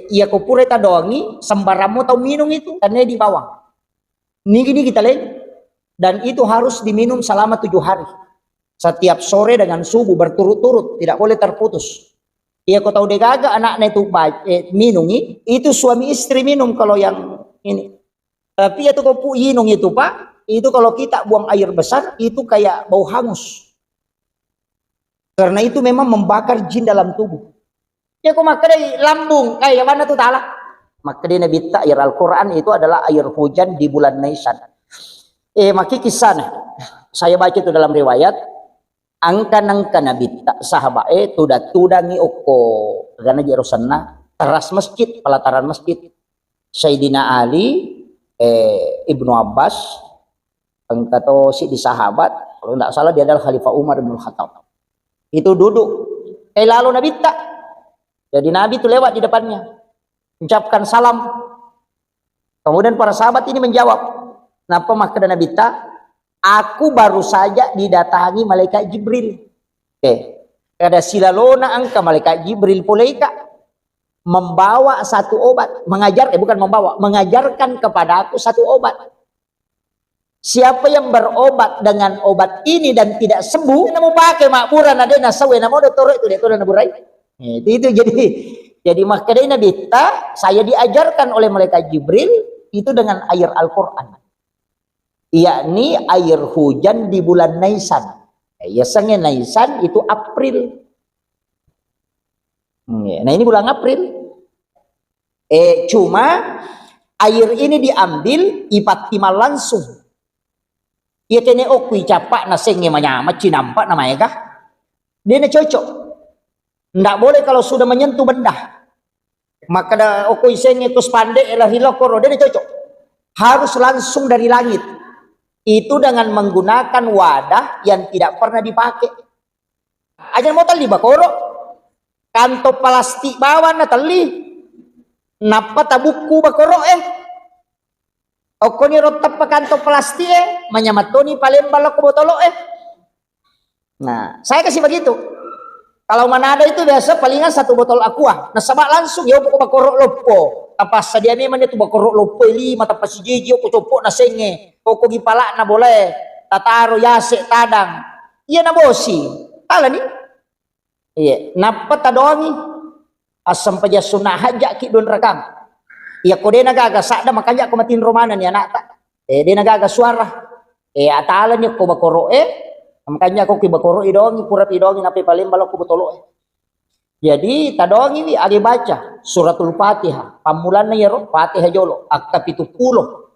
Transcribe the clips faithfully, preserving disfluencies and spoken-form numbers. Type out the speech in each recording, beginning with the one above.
Iya ko pura tadoangi, sembarang mo tau minum itu, karena di bawang. Nigi-nigi taleng, dan itu harus diminum selama tujuh hari. Setiap sore dengan subuh berturut-turut, tidak boleh terputus. Iya ko tau degaga anaknya itu ba- eh, minungi, itu suami istri minum kalau yang ini. Tapi itu ko pu inung itu, Pak, itu kalau kita buang air besar, itu kayak bau hangus. Karena itu memang membakar jin dalam tubuh. Ya ko makkedai lambung, eh, yang mana tuh tala? Makkedai Nabitta, air Al-Quran itu adalah air hujan di bulan Naisan. Eh, maki kisahnya. Saya baca itu dalam riwayat, angka nangka Nabitta, sahabat, eh, tuda-tudangi okko, karena jero senna, teras masjid, pelataran masjid. Sayyidina Ali, eh, Ibnu Abbas, engka to siddi sahabat, kalau tidak salah dia adalah Khalifah Umar bin Khattab. Itu duduk, eh, lalo Nabitta. Jadi Nabi itu lewat di depannya, ucapkan salam. Kemudian para sahabat ini menjawab. Napa makkeda Nabitta? Aku baru saja didatangi malaikat Jibril. Oke. Kada silalona engka malaikat Jibril poleika membawa satu obat, mengajar, eh, bukan membawa, mengajarkan kepada aku satu obat. Siapa yang berobat dengan obat ini dan tidak sembuh, namu pakai makbura na dena sawe namo dottoro itu dia tuh naburai. Eh, itu, itu jadi jadi makkedai Nabitta, saya diajarkan oleh malaikat Jibril itu dengan air Al-Quran, yakni air hujan di bulan Naisan. Eh, ya, senge Naisan itu April. Hmm, ya. Nah, ini bulan April. Eh, cuma air ini diambil, ipattimang langsung. Iya kene okku icappa na senge manyameng cinampa na maega. Dia na cocok. Ndak boleh kalau sudah menyentuh benda. Maka da okko isenge ko spandek lari lokoro, dia na cocok. Harus langsung dari langit. Itu dengan menggunakan wadah yang tidak pernah dipakai. Aja mau tali bakoro. Kantong plastik bawang na tali. Nappa tabukku bakoro eh. Okkoni ro teppa kantong plastik eh, manyamattoni palembang lokko botolo eh. Nah, saya kasih begitu. Kalau Manado itu biasa palingan satu botol aqua. Nasaba langsung ya pokok bakoro loppo. Apa sadia memang itu bakoro loppo eh, lima tappa sijiji ko coppo na senge. Pokok gi palak na boleh. Tataro yase tadang. Iya na bosi. Ala ni. Iya, nappa tadoangi. Assempajang sunna hajjaki dua rakang. Iya ko dena gaga sadda makanja ko matinro manenni anakta. Eh, dena gaga suara. Eh, atalani ko bakoro eh. Makanja ko ki bakoro idongi, pura pidongi nape paling balokko botolo eh. Jadi tadongi wi age baca suratul Fatihah. Pammulanna yero Fatihah jolo, akka pitu pulo.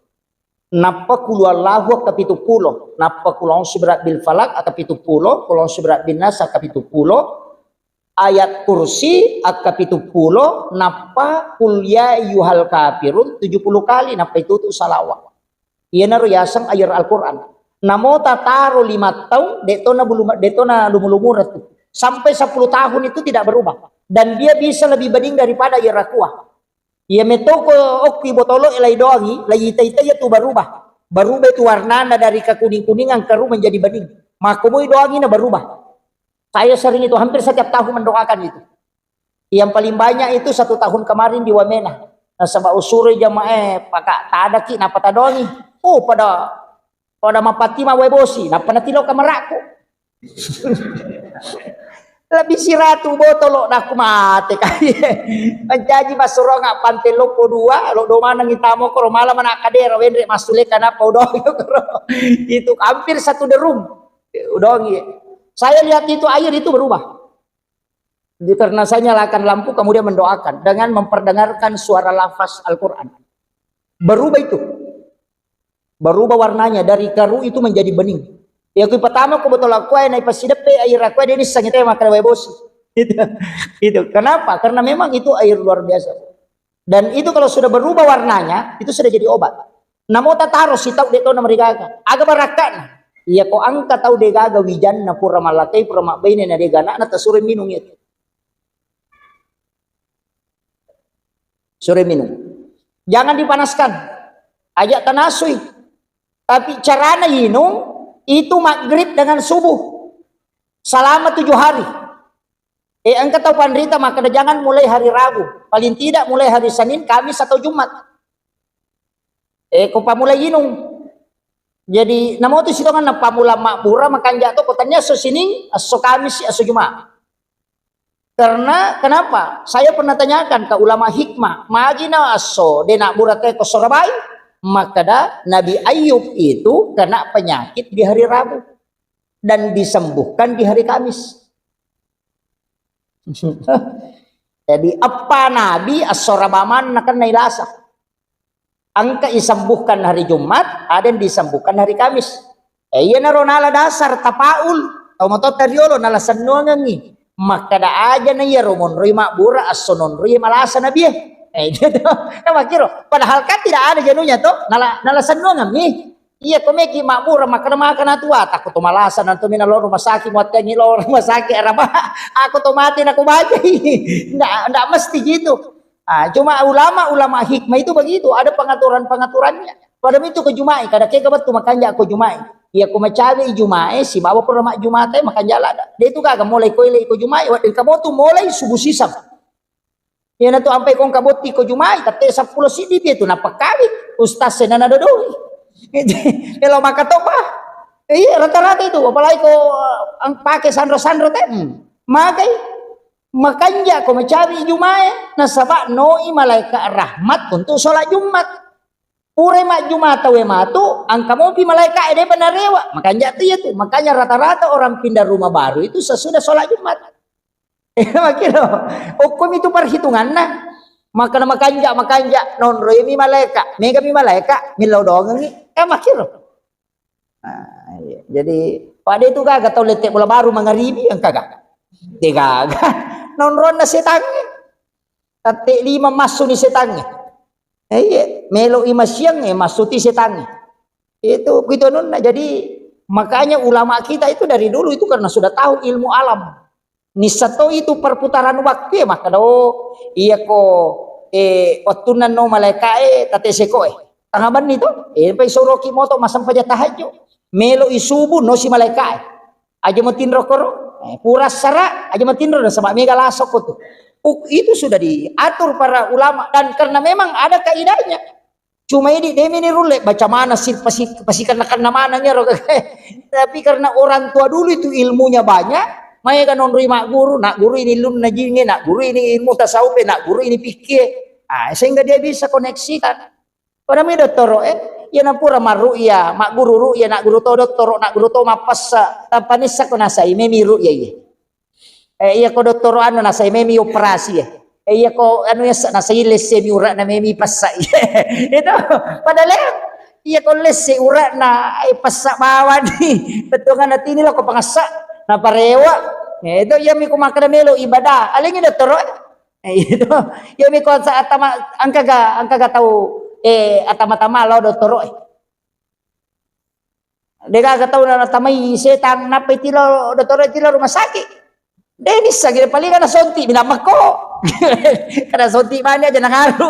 Nappa kulu Allahu akka pitu pulo, nappa kulu a'udzu birabbil falaq akka pitu pulo, kulu a'udzu birabbin nas akka pitu pulo, ayat kursi akka pitu pulo, nappa kul ya ayyuhal kafirun tujuh puluh kali, nappa itu tu salawat. Iyanaro yaseng air Al-Quran. Namo tataro lima tahun, detona bulu, detona lumu-lumura tu. Sampai sepuluh tahun itu tidak berubah. Dan dia bisa lebih bening daripada air aqua. Iya metoko okki botolo lai doangi, lai ita-ita iya tu berubah. Berubah itu warnana dari kekuning-kuningan keru menjadi bening. Makkomoi doangi na berubah. Saya sering itu hampir setiap tahun mendoakan itu. Yang paling banyak itu satu tahun kemarin di Wamena. Nasaba usuro jamaah eh, paka tadaki napa tadoangi. Oh, pada pada mapatti mawae bosi, nappa natilo kamarakku. Lebih siratu botolo, nakku mate kai. Mancaji massuronga pante loppo dua, lo domaneng itamo koro malam anak kadera wenre massuleka nappa udongi koro. Itu hampir satu derum. Udongi. Saya lihat itu air itu berubah. Karena saya nyalakan lampu, kemudian mendoakan dengan memperdengarkan suara lafaz Al-Quran. Berubah itu. Berubah warnanya dari keru itu menjadi bening. Ya, kui pertama ko botol aqua, naik pasideppe air aqua, dia ini sangi tema kada wae bosi. Itu, itu. Kenapa? Karena memang itu air luar biasa. Dan itu kalau sudah berubah warnanya, itu sudah jadi obat. Namo tataro sitau de tona marigaga. Aga barakka'na. Iya ko angka tau degaga wijanna pura mallakai, pura mabbaine na dega anakna, tasuro minung itu. Sore minum. Jangan dipanaskan. Ajak tanasui. Tapi carana inung itu maghrib dengan subuh. Selama tujuh hari. Eh, engka tau panrita makkeda jangan mulai hari Rabu, paling tidak mulai hari Senin, Kamis atau Jumat. Eh, ko pamulai inung. Jadi namotu sitongenna pamula mabbura makanja to ko tania esso Sining, esso Kamis, esso Jumat. Karena kenapa? Saya pernah tanyakan ke ulama hikmah, magi na esso de nabbura te ko esso Rabai? Makkeda Nabi Ayub itu kena penyakit di hari Rabu dan disembuhkan di hari Kamis. Jadi eppa nabi esso Raba maneng nakenna ilasa. Engka isembuhkan hari Jumat, ada yang disembuhkan hari Kamis. Eh, iyanaro nala dasar tapaul, tau matotta riolo nala sennuangengngi. Makkeda aja na iyaro monroi mabbura esso nonroi malasa nabie. Eh, gitu. Kan makkiro. Padahal kan tidak ada jenuhnya to, nala nala sennuangemmi. Iya, ko meki mabbura makkeda maka na tua, takko to malasa nanto mina lo rumah sakit, muattengi lo rumah sakit, araba. Aku to mati na ko bajai. Ndak ndak mesti gitu. Ah, cuma ulama-ulama hikmah itu begitu, ada pengaturan-pengaturannya. Pada itu ko Jumai, kada kega bettu makanja ko Jumai. Iya ko macawe i Jumai, sibawa pura mak Jumate makanja lada. De itu gaga mulai ko ile ko Jumai, wadding kamu tu mulai subuh sisam. Iyana tu ampai kong kabotti ko Jumai, tette seppulo siddi pie tu napakkawi, ustaz senana dodoi. Elo maka toba. Iya, rata-rata itu, apalagi ko ang pake sanro-sanro te. Hmm. Magai. Makanja ko macawi Jumae, nasaba noi malaikat rahmat untuk sholat Jumat. Pura majjuma tauwe matu, angka mopi malaika e depa narewa. Makanja tu iya tu. Makanya rata-rata orang pindah rumah baru itu sesudah sholat Jumat. Makiro. Hukum itu perhitunganna. Makana makanja, makanja, nonroi mi malaika. Mega mi malaika, millau doangengi. Eh, makiro. Nah, iya. Jadi, pada itu gaga tau lette bola baru mangaribi yang kagak. Degaga. Nonronna setangnge. Tette lima massu ni setangnge. Eh, iya, melo i masiang, eh, massuti setangnge. Itu kuitu anunna. Jadi, makanya ulama kita itu dari dulu itu karena sudah tahu ilmu alam. Nissa to itu perputaran waktu ya, maka do, iya ko, eh, wattunna no malaika e, tate seko e. Tengah benni to, eh, pai soroki moto massempajang tahajud. Melo i subuh, no si malaika e. Aja matinro koro, eh, pura sara, aja matinro, nasaba mega lasokko tu. Uk-, itu sudah diatur para ulama, dan karena memang ada kaidahnya. Cuma idi demi ni rulle baca mana si pasi-, pasikenna-kenna mana nyero. Tapi karena orang tua dulu itu ilmunya banyak, maega nonroi magguru, nak guru ini lunna jinge, nak guru ini ilmu tasawuf, nak guru ini fikih. Ah, sehingga dia bisa koneksikan. Pada mi dottoro, eh, iya napura marru'ya, magguru ru'ya, nak guru to dottoro, nak guru to mappessa, tanpa nissa ko nasai memi ru'ya iye. Eh, iya ko dottoro anu nasai memi operasi, eh. Eh, iya ko anu yasa nasai lesse mi ura'na memi pessa iye. Itu pada leng. Iya ko lesse ura'na, eh, pessa bawani. Bettuanna tini lo ko pangessa, naparewa. Eh, itu iya mi ko makkeda melo ibadah. Alengi dottoro, eh. Eh, itu. Iya mi ko sa-, atama-, angkaga, angkaga tau, eh, atama-tama lao dottoro, eh. Degaga tau na-, natamai setang, nappai tilo dottoro, tilo rumah sakit. De nissa gede paling kana sonti, minang makko. Kana sonti mani aja nangaru.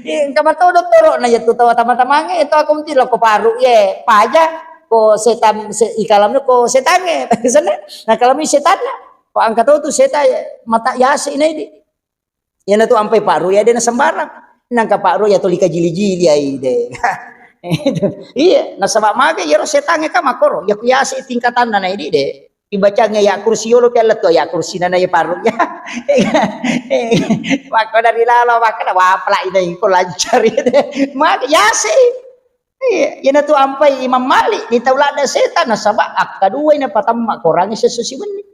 Eh, engka matau dottoro, na iya tu tau atama-tamange, itu aku mesti lo ko paru, ye, paja. Ko setan, se-, ikalamnya ko setange. Sana, nah, kalau mi setanna. Ko angka tau tu setan, mata yase ina idi. Iyana tu ampai Pak Ruya de na sembarang. Nangka Pak Ruya tuli kajili-jili ai de. Iya, nasaba mage iyaro setangnge ka makkoro. Iya ku yase tingkatanna na idi de. Ibacangnge ya kursi yolo pi lettu ya kursi nana ya Pak Ruya. Makko dari lalo, makko na wapla ina iko lancar ya de. Mage yase. Iya, iyana tu ampai Imam Malik di tau ladda setan nasaba akkaduai na patamma korangi sesso siwenni.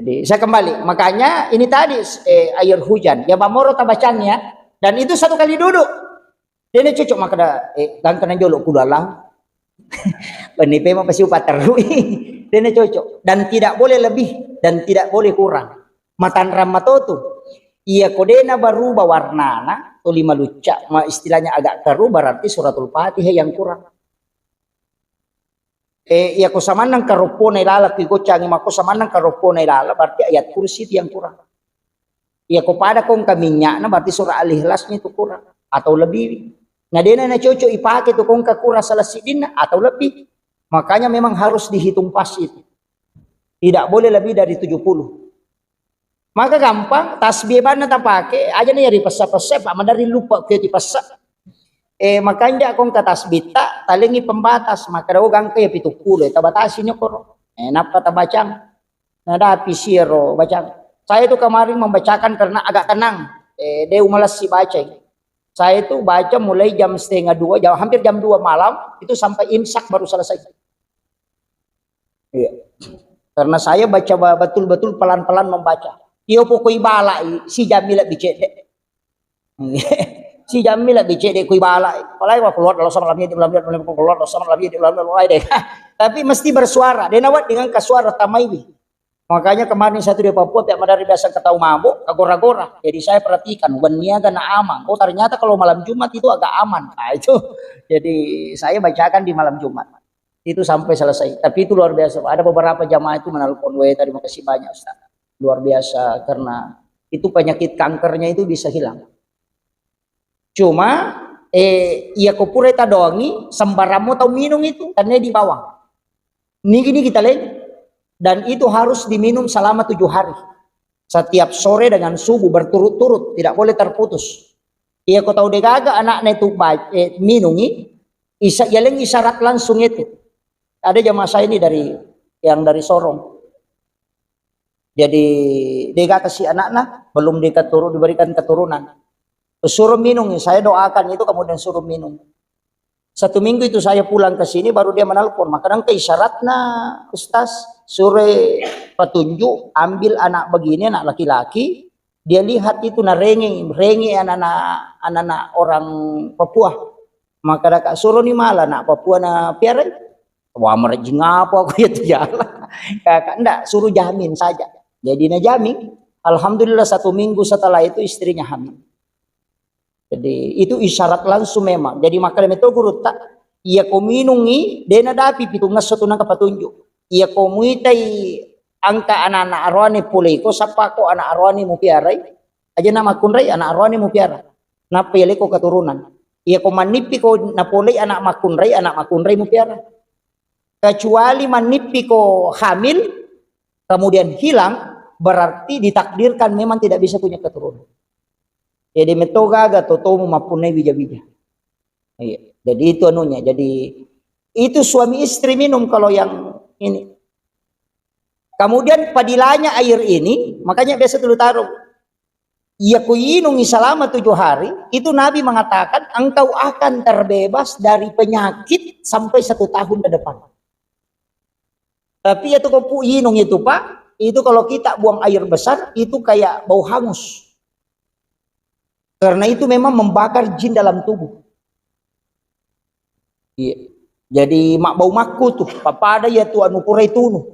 Jadi, saya kembali. Makanya ini tadi, eh, air hujan. Ya, mamoro tabacanya. Dan itu satu kali duduk. Dia ini cocok makkeda, eh, gangkana jolo kudu Allah. Bani pema pasti upaterui. Dia ini cocok. Dan tidak boleh lebih dan tidak boleh kurang. Matanrang matotu. Iya ko dena baruba warnana, tuli malucca, ma istilahnya agak keruh, berarti suratul Fatihah yang kurang. Eh, iya ko samannang karoppona ilala, ki gocangi makko samannang karoppona ilala, berarti ayat kursi itu yang kurang. Iya ko pada ko engka minyakna, berarti surah Al-Ikhlasnya itu kurang atau lebih. Nah, dena na cocok ipake tu ko engka kurang salah siddinna atau lebih. Makanya memang harus dihitung pas itu. Tidak boleh lebih dari tujuh puluh. Maka gampang, tasbih banna tapake, aja na iya ripessa-pessa, Pak, madari lupa ke dipessa. Eh, makanja ko engka tasbitta, talengi pembatas, maka dawa gangka ya pitu puluh, tabatasi nyokoro. Eh, nappa tabacang. Nadapi siero bacang. Saya itu kemarin membacakan karena agak tenang. Eh, deu malessi baca. Saya itu baca mulai jam setengah dua, jam, hampir jam dua malam, itu sampai imsak baru selesai. Iya. Karena saya baca ba-, betul-betul pelan-pelan membaca. Iyo pokoi balai, si jammi lebbi cedde. Si jammi lebbi cedde kui balai. Apalagi wa keluar dalam sama lam yadin lam yadin lam keluar dalam sama lam yadin lam yadin deh. Tapi mesti bersuara. Dia nawat dengan kasuara tamaiwi. Makanya kemarin saya tuh di Papua, tiap madari biasa ketawa mabuk, kagora-gora. Jadi saya perhatikan, wenniaga na amang. Oh, ternyata kalau malam Jumat itu agak aman. Nah, itu. Jadi saya bacakan di malam Jumat. Itu sampai selesai. Tapi itu luar biasa. Ada beberapa jamaah itu menelpon, "Weh, terima kasih banyak, Ustaz. Luar biasa, karena itu penyakit kankernya itu bisa hilang." Cuma, eh, iya ko pura tadongi, sembarang mo tau minum itu, karena di bawang. Nigi-nigi taleng, dan itu harus diminum selama tujuh hari. Setiap sore dengan subuh berturut-turut, tidak boleh terputus. Iya ko tau degaga anaknya itu ba-, eh, minungi, isa-, yaleng isyarat langsung itu. Ada jamaah saya ini dari, yang dari Sorong. Jadi, dega kasih anaknya, belum diketuru-, diberikan keturunan. Suruh minum, saya doakan itu, kemudian suruh minum. Satu minggu itu saya pulang ke sini, baru dia menelpon. Maka engka isyaratna, Ustaz, suruh petunjuk, ambil anak begini, anak laki-laki, dia lihat itu, nah, renge, renge anak-anak, anak-anak orang Papua. Maka daka suruh ni malah anak Papua na piara. Wah, merejing apa aku ya tiala. Kakak ndak, suruh jamin saja. Jadi na jamin. Alhamdulillah, satu minggu setelah itu istrinya hamil. Jadi itu isyarat langsung memang. Jadi maka demi itu guru tak, iya ko minungi, dena dapi pitungesso tu nangka patunjuk. Iya ko muitai angka anak-anak aroane pole ko, sappa ko anak aroane mupiarai, aja na makkunrai anak aroane mupiara. Nappa yaleko keturunan. Iya ko manippi ko napolei anak makkunrai, anak makkunrai mupiara. Kecuali manippi ko hamil, kemudian hilang, berarti ditakdirkan memang tidak bisa punya keturunan. Jadi metto gaga totomu mappunnai wija-wija. Iya. Jadi itu anunya. Jadi itu suami istri minum kalau yang ini. Kemudian padilanya air ini, makanya biasa dulu taruh. Iya kuinungi selama tujuh hari, itu Nabi mengatakan engkau akan terbebas dari penyakit sampai satu tahun ke depan. Tapi itu kau pu inung itu, Pak, itu kalau kita buang air besar, itu kayak bau hangus. Karena itu memang membakar jin dalam tubuh. Iya. Jadi mak bau makku tuh, papada ya tuh anu purai tunu.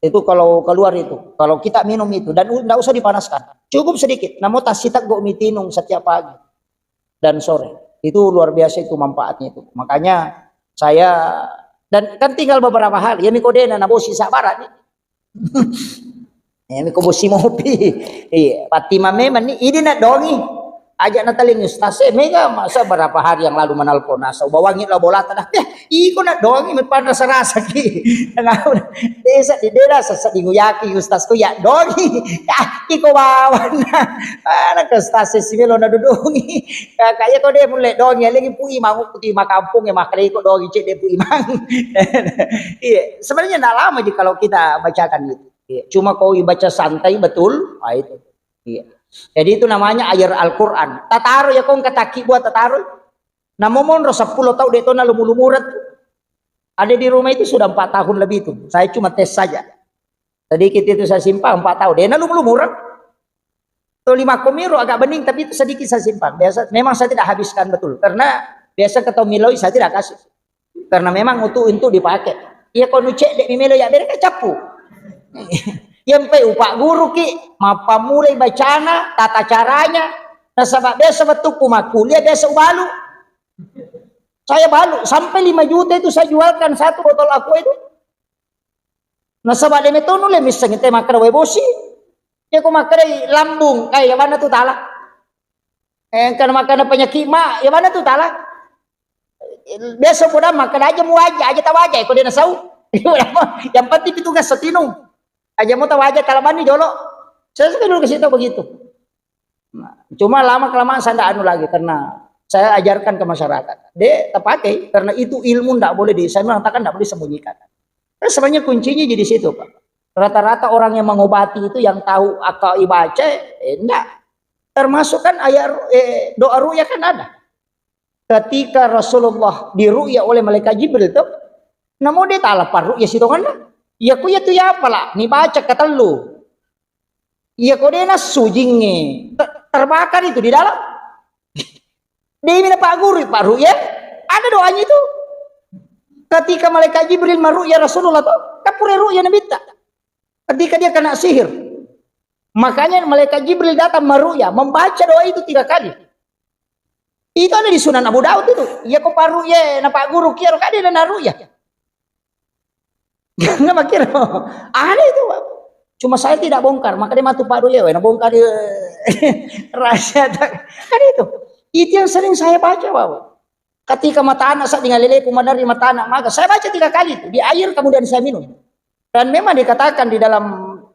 Itu kalau keluar itu, kalau kita minum itu, dan u-, ndak usah dipanaskan. Cukup sedikit, namo tasiteggo mitinung setiap pagi dan sore. Itu luar biasa itu manfaatnya itu. Makanya saya, dan kan tinggal beberapa hari, ya mikodena nabosi sabara nih. Ya miko bosi mopi. Iya, Fatima memang nih, ini nak dongi. Ajak nataling ustaz, eh, mega masa berapa hari yang lalu menelpon nasa, bawangi lah bola tanah. Iko nak doangi, me panrasa-rasa ki. Desa di dera sesa dinguyaki ustaz ko ya doangi. Ah, iko bawana. Anak ustaz si melo na dudungi. Kakak ya ko de mulle doangi, lagi pu imang, ku ti makampung ya, makre iko doangi cek de pu imang. Iya, sebenarnya ndak lama ji kalau kita bacakan gitu. Iya, cuma kau ibaca santai betul, ah, itu. Iya. Jadi itu namanya air Al-Quran. Tataro ya kong kataki buat tataro. Namo monro sepuluh tau de tona lumu-lumura tu. Ada di rumah itu sudah empat tahun lebih itu. Saya cuma tes saja. Sedikit itu saya simpan empat tahun. Dia na lumu-lumura. Tuh lima komiro agak bening, tapi itu sedikit saya simpan. Biasa, memang saya tidak habiskan betul. Karena biasa ketemu miloi saya tidak kasih. Karena memang untuk, untuk dipakai. Iya, kau nucek dek mimelo ya bere cappu. Yang pe upak guru ki, mapamulai bacana, tata caranya. Nasaba biasa betul ku makkuliah, biasa ubalu. Saya balu, sampai lima juta itu saya jualkan satu botol aqua itu. Nasaba de metonu le misseng te makkeda wae bosi. Ya ko makkeda lambung, eh, ya mana tu tala. Eh, karena makkeda penyakit ma, ya mana tu tala. Biasa poda makkeda aja mu aja, aja tawaja, ko de nasau. Yang penting petugas setinu. Aja mu tawaja, tala bani jolo. Saya suka dulu kasih tahu begitu. Nah, cuma lama kelamaan saya ndak anu lagi karena saya ajarkan ke masyarakat. Dek, terpakai karena itu ilmu ndak boleh di, saya mengatakan ndak boleh disembunyikan. Kan sebenarnya kuncinya di situ, Pak. Rata-rata orang yang mengobati itu yang tahu akka ibaca, eh, ndak. Termasuk kan ayat ru-, eh, doa ruqyah kan ada. Ketika Rasulullah diruqyah oleh malaikat Jibril tuh, namo dia talapa ruqyah sitonganna. Ya ku ya tu ya apalah, ni baca ketellu. Iya ko dena sujingnge, te-, terbakar itu di dalam. Demi na Pak Guru, Pak Ruqyah, ada doanya itu. Ketika malaikat Jibril maruqyah Rasulullah tuh, kan pura ruqyah Nabitta. Ketika dia kena sihir. Makanya malaikat Jibril datang maruqyah, membaca doa itu tiga kali. Itu ada di Sunan Abu Daud itu. Iya ko Pak Ruqyah, na Pak Guru kiaro kade na ruqyah. Nggak makiro. Ada itu, Pak. Cuma saya tidak bongkar, makanya matu Pak Ruqyah, na bongkar dia. Rahasia tak. Kan itu. Itu yang sering saya baca, Pak. Ketika mata anak saya dengan leleku menari mata anak maka saya baca tiga kali itu di air kemudian saya minum. Dan memang dikatakan di dalam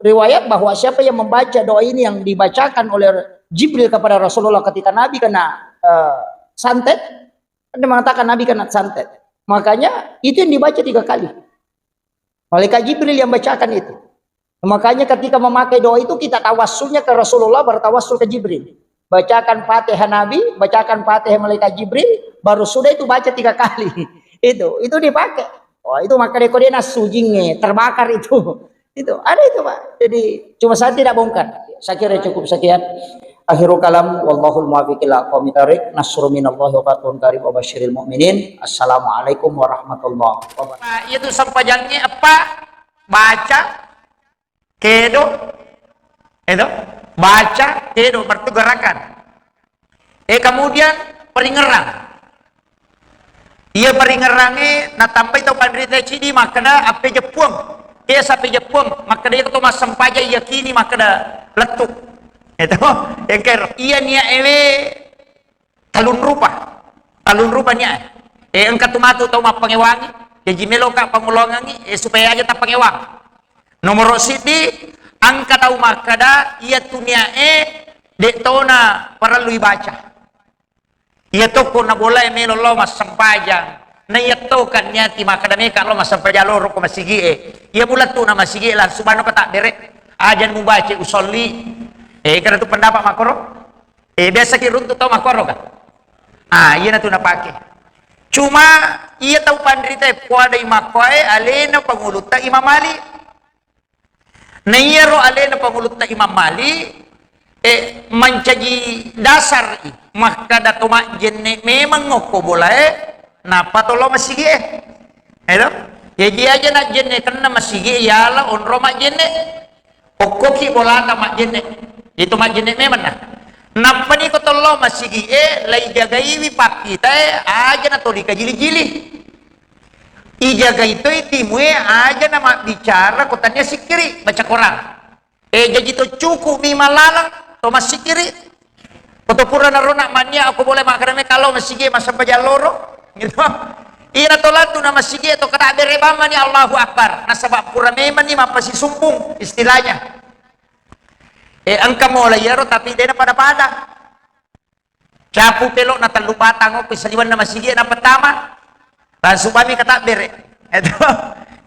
riwayat bahwa siapa yang membaca doa ini yang dibacakan oleh Jibril kepada Rasulullah ketika Nabi kena eh, santet, dia mengatakan Nabi kena santet. Makanya itu yang dibaca tiga kali. Malaikat Jibril yang bacakan itu. Makanya ketika memakai doa itu kita tawassulnya ke Rasulullah, bertawassul ke Jibril. Bacakan Fatihah Nabi, bacakan Fatihah malaikat Jibril, baru sudah itu baca tiga kali. Itu, itu dipakai. Oh, itu maka dia kode nasujingnge, terbakar itu. Itu, ada itu, Pak. Jadi, cuma saya tidak bongkar. Saya kira cukup sekian. Akhirul kalam, wallahul muwaffiq ila aqwamit thariq. Nasrun minallahi wa fathun qarib wa basyiril mu'minin. Assalamualaikum warahmatullahi wabarakatuh. Nah, itu sampajangnge apa? Baca, kedo, itu, baca, kedo, bertugarakan. Eh, kemudian peringerang. Iya peringerangnge natampai tau panrita cidi makkeda appe jeppuang. Kesa appe jeppuang, makkeda iya to massempajang yakini makkeda lettu. Itu, engker. Iya niat ewe talun rupa. Talun rupa niat. Eh, engka tu matu tau mappangewangi. Jaji meloka pangulongangi, eh, supaya aja tappangewang. Nomoro siddi, engka tau makkeda, iya tu niat e, dek tona parellu ibaca. Iya tokko na bolae melo lao massempajang. Na iya to kan niati makkeda meka lao massempajang loro ko masigi e. Iya mulattu na masigi e langsung bano ka tabbere. Aja mubaca usolli. Eh, kada tu pendapat makkoro? Eh, biasa ki runtu tau makkoro ka? Ah, iya na tu napake. Cuma iya tau panrita e kuadai makkoe alena pangulutta Imam Malik. Na iyaro alena pangulutta Imam Malik, eh, mancaji dasar i, makkada to majjenne memang okko bolae, nappa to lao masigi e. Edo? Jaji aja najjenne kenna masigi e, yala onro majjenne. Okkoki bolata majjenne. Itu majjenne memang na. Nappani ko to lao masigi e, lai jagaiwi pakkitae, aja na toli kajili-jili. Ijagai toi timue aja na mabbicara ko tania sikkiri, baca Quran. Eh, jaji to cukup mi malalang, to massikiri. Ko to pura narona mania, aku boleh makkada me kalau masigi massempajang loro. Gitu. Ina to latu na masigi to kada bere bamani Allahu Akbar. Nasaba pura memang ni mappasisumpung istilahnya. Eh, engka mola iyaro tapi dena pada-pada. Capu pelo na tellu batang okko saliwenna masigi na pertama. Langsung bami katabbere. Itu,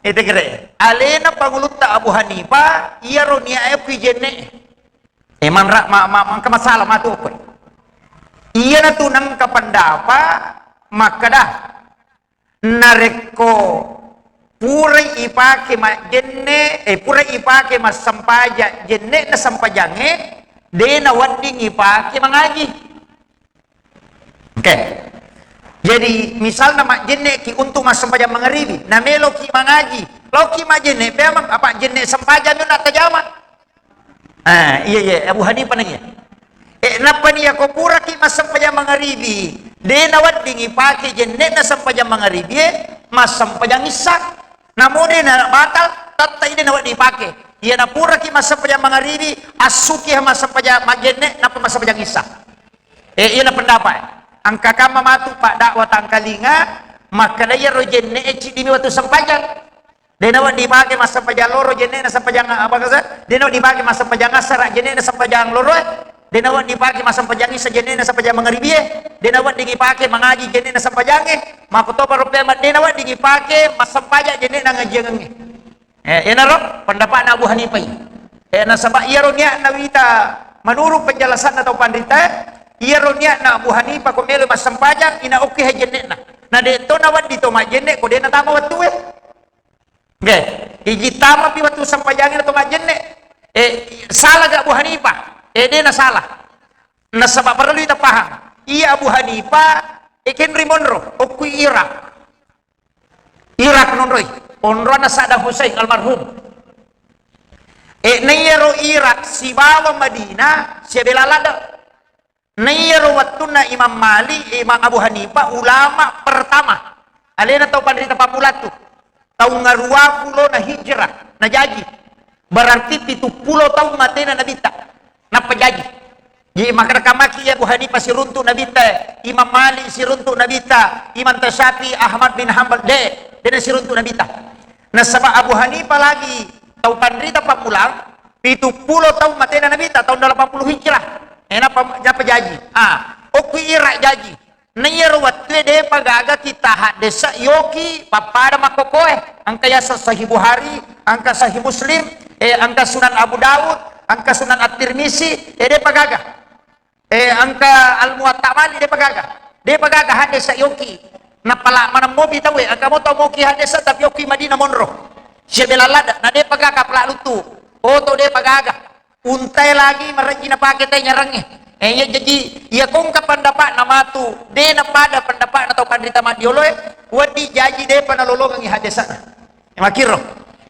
itu kere. Alena pangulutta Abu Hanifah, iyaro niae kui jenne. Emang ra-, ma-, ma-, mangka masalah matu okko. Iyana tu nangka pendapat makkada. Narekko purai ipake majjenne, eh, purai ipake massempajang jenne'na sempajangnge, de nawedding ipake mangaji. Oke. Jadi, misalna majjenne ki untuk massempajang mangaribi, nameloki mangaji, loki majjenne, memang apa jenne sempajang na tajama. Ah, iya, iya, Abu Hanifah nanya. Eh, nappani yako puraki massempajang mangaribi, de nawedding ipake jenne'na sempajang mangaribi, eh, massempajang issa. Namo de na batal, tatta ide nawedding ipake. Iya na puraki massempajang mangaribi, assuki massempajang majjenne, nappa massempajang issa. Eh, iya na pendapat. Angka kamma matu pak dakwah tangkalinga, makkada iyaro jenne e ciddi mi watu sempajang. De' nawedding ipake massempajang loro jenne'na sempajang apa kasa? De' nawedding ipake massempajang assara jenne'na sempajang loro, eh? De' nawedding ipake massempajang isya jenne'na sempajang mangaribi, eh? De' nawedding ipake mangaji jenne'na sempajang, eh? Makkutoparo pemeng de' nawedding ipake massempajang jenne'na ngajiangengnge. Eh, enaro pendapatna Abu Hanifah. Eh, nasaba iyaro niatna wita menurut penjelasanna tau panrita, eh, iyaro niatna Abu Hanifah ko melo massempajang, ina okki hai jenne'na. Na de' to nawedding to majjenne' ko de' natama wettue. Oke, iji tamapi wettu sempajangnge to majjenne'. Eh, salah ga Abu Hanifah? Eh, de' na salah. Nasaba parellu ita paham. Iya Abu Hanifah, eh, kenri monro, okkui Irak. Irak nonroi. Onronna Saddam Hussein almarhum. Eh, naiyaro Irak sibawa Madinah, siabela ladde'. Naiyaro wettunna Imam Malik, Imam Abu Hanifah, ulama pertama. Alena tau panrita pammulatu. Taung aruwa pulona hijrah, najaji. Berarti pitu pulo taung matena Nabitta. Nappa jaji. Jadi, makkeda kamaki iya Abu Hanifah siruntu Nabitta, Imam Malik siruntu Nabitta, Imam Syafi'i, Ahmad bin Hanbal, de', de' nasiruntu Nabitta. Nasaba Abu Hanifah lagi tau panrita pammulang, pitu pulo taung matena Nabitta, taung delapan puluh Hijrah. Eh, nappa, nappa jaji. Ah, okku Irak jaji. Naiyaro wettue de'pa gaga kita haddesa yoki pappada makkokoe. Engka yaseng Sahih Bukhari, engka Sahih Muslim, eh, engka Sunan Abu Daud, engka Sunan At-Tirmizi, eh, de'pa gaga. Eh, engka Al-Muwatta Malik de'pa gaga. De'pa gaga haddesa yoki. Napala maneng mopi tauwe, engka mo tau moki haddesa tapi yoki Madinah monro. Siabela ladde', na de'pa gaga pala luttu. Oto de'pa gaga. Untae lagi marejji napake tae nyarangnge. Eh, iya jaji, iya kongka pendapatna matu, de' napada pendapatna tau panrita maddioloe, wedding jaji de'pa nalolongengngi haddesana. Eh, makkiro.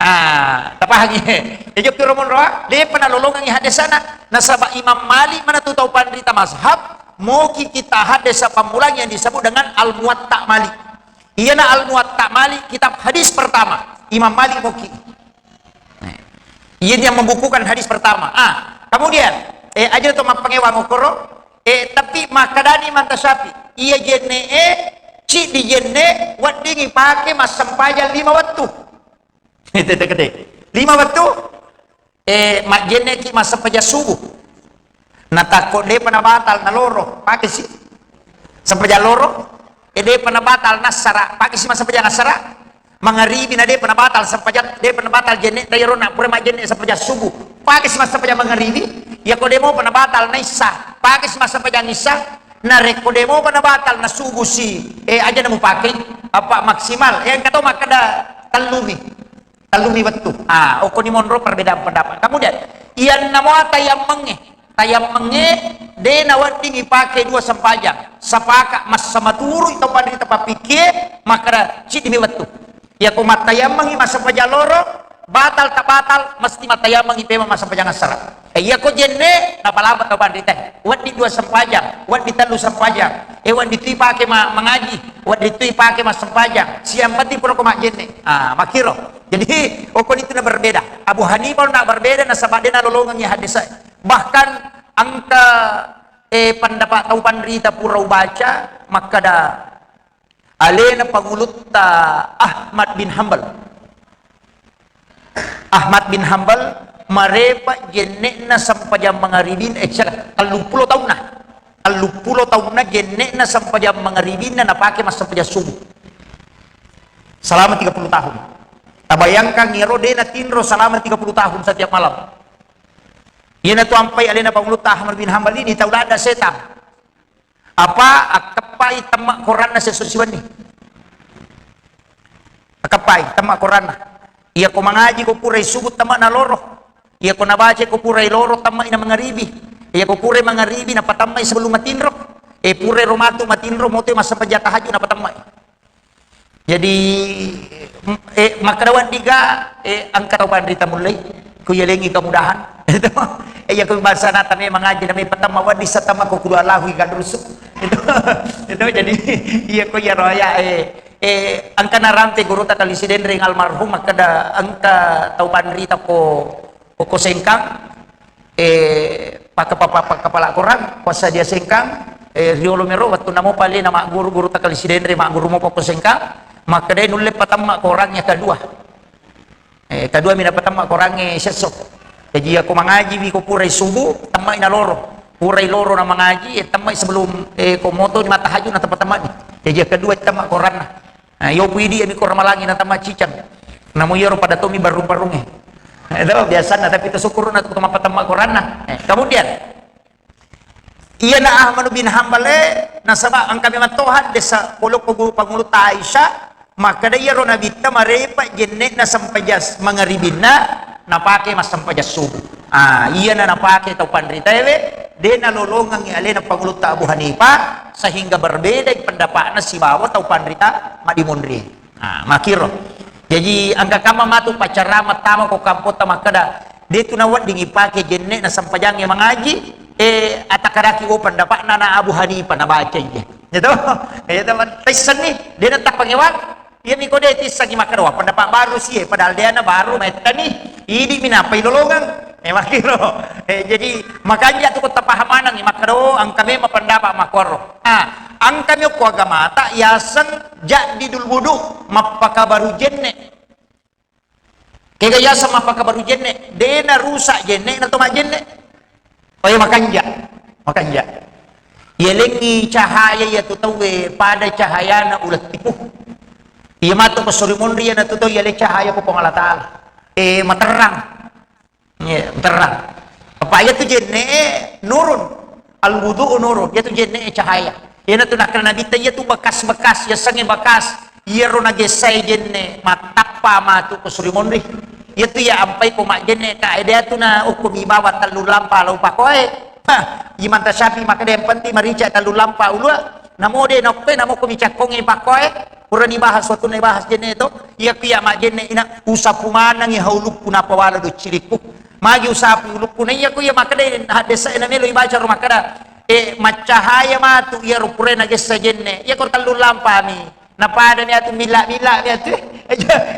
Ah, tapahangi. Eh, jokkiro monroa, de'pa nalolongengngi haddesana. Nasaba Imam Malik manatu tau panrita mazhab, moki kita haddesa pammulang yang disebut dengan Al-Muwatta Malik. Iyana Al-Muwatta Malik, kitab hadis pertama, Imam Malik moki. Nah, iya yang membukukan hadis pertama. Ah, kemudian, eh, aja to mappangewang okkoro, eh, tapi makkedani Imam Syafi'i, iya jenne'e, ciddi jenne', wedding ipake massempajang lima wettu. Tete-tete. Lima wettu, eh, majjenne'ki massempajang subuh. Natakko de'pa nabatal naloro, pakesi. Sempajang loro, eh, de'pa nabatal nassara, pakesi massempajang assara. Mangaribi na de'pa nabatal sempajang, de'pa nabatal jenne', taiyaro na pura majjenne' sempajang subuh. Pakesi massempajang mangaribi, iyako de'mopa nabatal naissa, pakesi massempajang issa. Narekko de'mopa nabatal na subuh si, eh, aja namupake, apa maksimal, eh, engka to makkeda tellumi. Tellumi wettu. Ah, okkoni monro perbedaan pendapat. Kemudian, iyanna mua tayammengnge. Tayammengnge de' nawedding ipake dua sempajang. Sapaka massamaturu tau panrita pappikie, makkeda ciddimi wettu. Iyako mattayammengngi massempajang loro, batal tak batal, mesti mattayammengngi pemeng massempajang assara. Eh, iyako jenne', napalaba tau panrita. Wedding dua sempajang, wedding tellu sempajang. Eh, wedding tu ipake ma-, mangaji, wedding tu ipake massempajang. Siang penting pura ko majjenne'. Ah, makkiro. Jadi, okkoni tu na berbeda. Abu Hanifah na berbeda nasaba de' nalolongengngi haddesa. Bahkan engka, eh, pendapat tau panrita pura ubaca makkeda alena pangulutta Ahmad bin Hambal. Ahmad bin Hambal marepa' jenne'na sempajang mangaribin, eh, siaga, telluppulo taunna. Telluppulo taunna jenne'na sempajang mangaribinna napake massempajang subuh. Selama tiga puluh tahun. Tabayangkan iyaro de' natinro selama tiga puluh tahun setiap malam. Iyanatu ampai alena pangulutta Ahmad bin Hambal ini tau ladda' setang. Apa akkeppai temma Koranna siesso siwenni. Akkeppai temma Koranna. Iyako mangaji ko purai subuh temma naloro. Iyako nabaca ko purai loro temma ina mangaribi. Iyako purai mangaribi napatemmai sebelum matinro. Eh, purai ro matu matinro moto massempajang tahajud napatemmai. Jadi, m-, eh, makkeda wedding ga, eh, engka tau panrita mullei, ku yalengi kemudahan. Itu, eh, iya ku bangsa nata memang ngaji, nami pertama wedding satama ko kudu Allahu ikan rusuk. Itu, itu jadi, iya ko iya roya, eh, eh, engka narampe guru ta kali Sidenreng almarhum, makkeda engka tau panrita ko Okko Sengkang, eh, paka-, papa-, paka-, pala Korang, passadia Sengkang, eh, riolo mero, wettunna mopa alena magguru, guru ta kali Sidenreng, magguru mopa okko Sengkang, makkedai nulle patemma Korang yang kedua. Eh, kedua mi napatemma Korangnge siesso. Jaji, iya ko mangaji mi ko purai subuh, temmai na loro. Purai loro na mangaji, eh, temmai sebelum, eh, ko moto ni mattahajud na temma-temma ni. Jaji, iya kedua temma Koranna. Nah, iyo pu idi mi ko ramalangi na temma cicang. Namo iyaro pada tomi barung-barungnge. Eh, itu biasana, tapi to syukur na tu temma-temma Koranna. Eh, kemudian, Iyana Ahmad bin Hambal e, nasaba engka memang toha dessa polo ko guru pangulutta Aisyah, makkeda iyaro Nabitta marepa jenne'na sempajang mangaribinna, napake massempajang subuh. Ah, iyana napake tau panritaewe, de nalolongengngi alena pangulutta Abu Hanifah, sehingga berbeda pendapatna sibawa tau panrita madimonri. Ah, makkiro. Jaji, engka kamma matu paccarama tama ko kampotta makkeda, de tu nawedding ipake jenne'na sempajangnge mangaji, eh, atakadaki, oh, pendapatna na Abu Hanifah nabaca iya. Gitu? Iya, teman. Taissenni, de na tappangewang. Iya mi ko de tissengi makkeda, wah, pendapat baru sie, padahal de na baru maettani. Idi mi nappa ilolongeng. Eh, makkiro. Eh, jadi, makanja tu ko tapahamanengngi makkeda, oh, engka memang pendapat makkuaro. Ah, engka mi okko agamata yaseng jaddidul wudu, mappakabaru jenne. Kega yaseng mappakabaru jenne, de narusak jenne na to majjenne. Oh, iya, makanja. Makanja. Yalengngi cahaya iya tu tauwe pada cahayana ulettipu. Iya matu ko suri monri iya na tu tau yale cahaya ko Puang Allah Taala. Eh, materrang. Iya, terang. Apa iya tu jenne nurun. Al wudu nurun. Iya tu jenne cahaya. Iya na tu nakkeda Nabitta iya tu bekas-bekas, yasengnge bekas. Iyaro nagessae jenne, mattappa matu ko suri monri. Iya tu iya ampai ko majjenne ka, ede tu na okko mi bawa tellu lampa lau pakoe. Hah, Imam Tasyafi makkeda yang penting marica tellu lampa ulua. Namo de nokkoe, namo ko mi cakkongnge pakoe. Purani bahas, waktu ni bahas jenne to. Iya ku iya majjenne ina usapu manengngi haulukku nappa wala doccirikku. Magi usapu ulukku, na iya ku iya makkeda haddesa na melo ibaca ro makkeda, eh, maccahaya matu iya ro pura nagessa jenne. Iya ko tellu lampa mi. Napada mi atu milla-milla mi atu.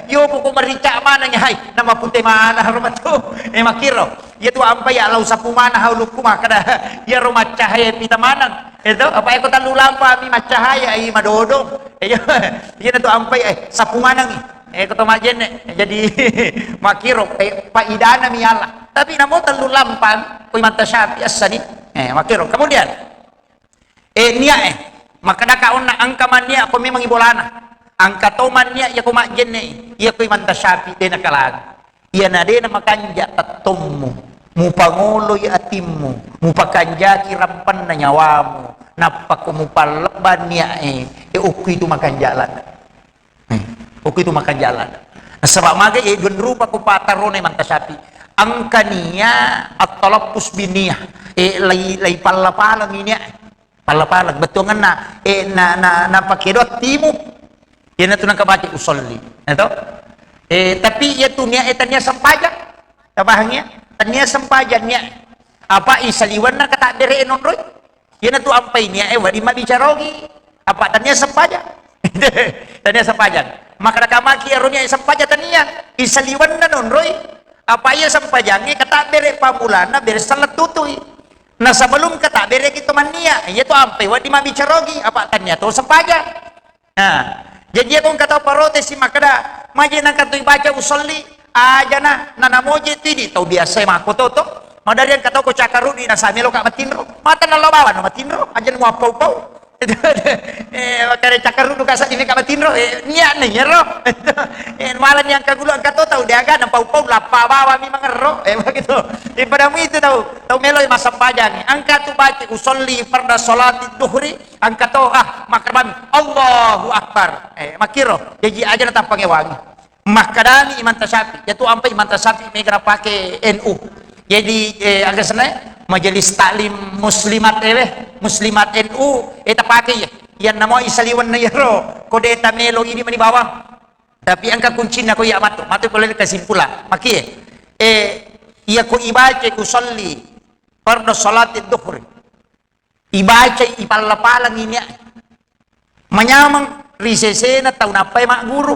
Iyo poko marica maneng, hai, nama pute mana ro matu. Eh, makkiro. Iya tu ampai iya lau sapu mana haulukku makkeda. Iya ro maccahaya pita maneng. Itu apa iya ko tellu lampa mi maccahaya i madodo. Iya, iya na tu ampai, eh, sapu maneng. Eh, ko to majjenne. Jadi, makkiro, eh, paidana mi Allah. Tapi namo tellu lampa, ko Imam Tasyafi essani. Eh, makkiro. Kemudian, eh, niat, eh. Makkeda ka onna engka manniat ko memang ibolana. Engka to manniat iya ko majjenne. Iya ko Imam Tasyafi de nakalang. Iya na de na makanja tettommu. Mupangoloi atimmu. Mupakanjaki rampenna nyawamu. Nappa ko mupallebba niat, eh. Eh, okku itu makanja lada. Eh, okku itu makanja lada. Nasaba magai, eh, dua rupa ko patarona Imam Tasyafi. Engka niat at-talaffuz bin niyah. Eh, lai, lai palla-paleng niat. Palla-paleng. Bettuangenna, eh, na, na, na pake doa timu. Iya na tu nangka baca usolli. Nah, to? Eh, tapi iya tu niat, eh, tania sempajang. Tapahangi ya? Tania sempajang niat. Apa isaliwanna kata bere nonroi? Iyanatu ampai niae wedding mabbicara ogi. Apa tania sempajang? Tania sempajang. Makkeda kamaki ero niae sempajang tania. Isaliwenna nonroi. Apa iya sempajangnge katabbere pammulana bere sellettutui. Na sebelum katabbere kita mannia, iya tu ampai wedding mabbicara ogi. Apa tania to sempajang? Nah, jaji iya ko engka tau parotesi makkeda, maje nangka tu ibaca usolli, ajana, na namoje tu idi tau biasa makko toto. Madari engka tau ko cakkaruddi nasa meloka matinro. Mata nallo bawang matinro, ajana muappau-pau. Eh, makkeda cakkaruddu ka seddi meka matinro, eh, niatna iyaro. Eh, malani engka gulu engka to tau deaga na pau-pau lappa bawang mi mangerro. Eh, begitu. Eh, padamu itu tau, tau melo massempajang. Engka tu baca usolli farda sholati duhri, Engka to, ah, makkeda bami, Allahu Akbar. Eh, makkiro, jaji aja na tappangewangi. Makkedami Imam Tasyafi, iya tu ampai Imam Tasyafi mega napake N U. Jadi, eh, aga senna, Majelis Taklim Muslimat, eh, weh, Muslimat N U, eh, tapake iya. Iya namo isaliwenna iyaro, ko de tamelo idi mani bawang. Tapi engka kuncinna ko iya matu, matu ko lele kesimpulan. Makie, eh, iya ko ibaca usolli fardu sholati duhri. Ibacai, ipalla-palangi niae. Manyameng ri sesena tau nappai magguru.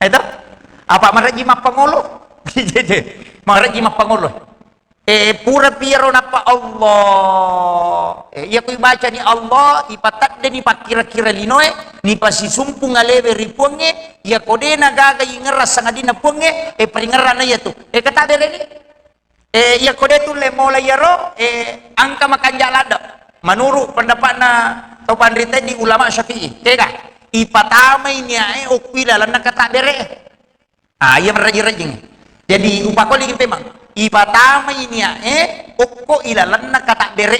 Eto? Apa marejji mappangolo? Marejji mappangolo. Eh, pura piro nappa Allah. Eh, iya ko ibacani Allah, ipateddeni pakkira-kira linoe, nipasisumpung alewe ri Puangnge, iya ko de nagaga ingerra sangadinna Puangnge, eh, paringerrana iya tu. Eh, kata bereni. Eh, iya ko de tulle mola iyaro, eh, angka makanja ladde. Menurut pendapatna tau panrita di ulama Syafi'i, kega? Ipatamai niae okko ilalenna kata bere. Ah, iya merrejing-rejing. Jadi, upakoliki pemang. Ipatamai niae okko ilalenna kata bere.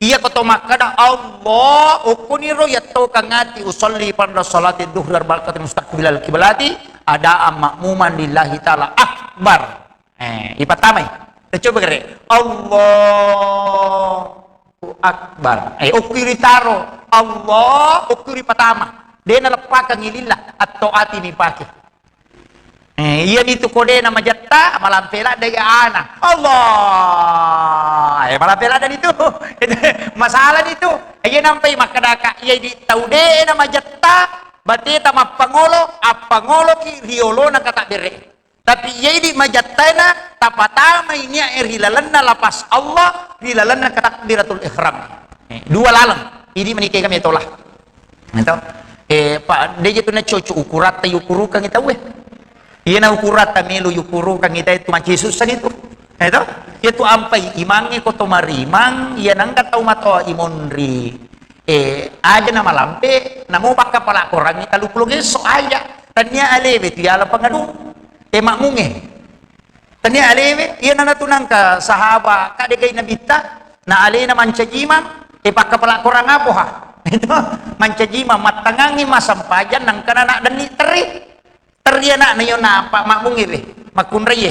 Iya ko to makkada Allah, okkoniro yattokang ati usolli pada salati duhri arba'atin mustaqbilal kiblati, adaan makmuman lillahi ta'ala akbar. Eh, ipatamai. Coba gere. Allahu akbar. Eh, okko ritaro. Allah, okko ripatama. De naleppakang ililla, atto ati nipake. Eh, iya nitu ko de na majetta, malampe ladde iya ana. Allah. Eh, malampe ladde nitu. Masalah nitu. Iya nampai makkadaka, iya di tau de na majetta, bateta mappangolo, appangoloki riolona kata bere. Tapi iya idi majattaena, tapatamai niae ri lalenna lapas Allah, ri lalenna takbiratul ihram. Eh, dua laleng. Idi menike kami tola. Itu. Eh, Pak, de je tu na cocok ukuratta yukurukangi tauwe. Iya na ukuratta melu yukurukangi tau itu maci susah itu. Itu. Iya tu ampai imangnge ko to marimang, iya nangka tau matoa imonri. Eh, aja na malampe, namo bakka pala korangi talu pulo gesso aja. Tania alewe tu yala pangadu. Eh, makmunge. Tania alewe, iya nana tu nangka sahaba, kak degai nabitta, na alena mancaji imang, eh, pakka pala korang apoha. Itu, mancaji imang, mattangangi masampajan, nangka nana denni terri. Terri anakna iyo napa makmungi re, makkunraie.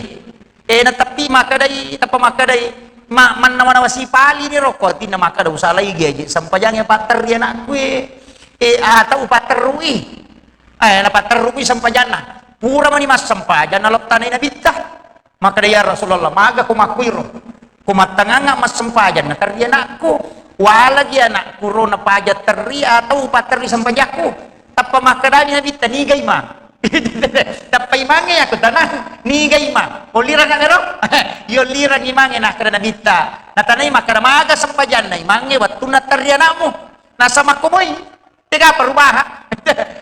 Eh, nateppi makkedai, tappa makkedai, ma-, mannawa-nawa sipali ni rokko, atinna makkeda usalai gaji, sampajangi patterri anakku e. Eh, atau patterrui. Eh, napatterrui sampajanna. Pura mani massampajang nalottanai nabitta. Makkeda, "Ya Rasulullah, maga ko makkuiro? Ko mattangangnga massempajang naterri anakku. Walagi anakku ro napaja terri atau paterri sempajakku?" Tappa makkedani Nabitta, "Niga imang?" Tappa imangnge, "Aku tanang, niga imang? Ollirang ero?" Yollirang imangnge, nakkeda Nabitta. Natanai makkeda, "Maga sempajanna imangnge wettunna terri anakmu?" Nasa makkoboi. Tega perubahan.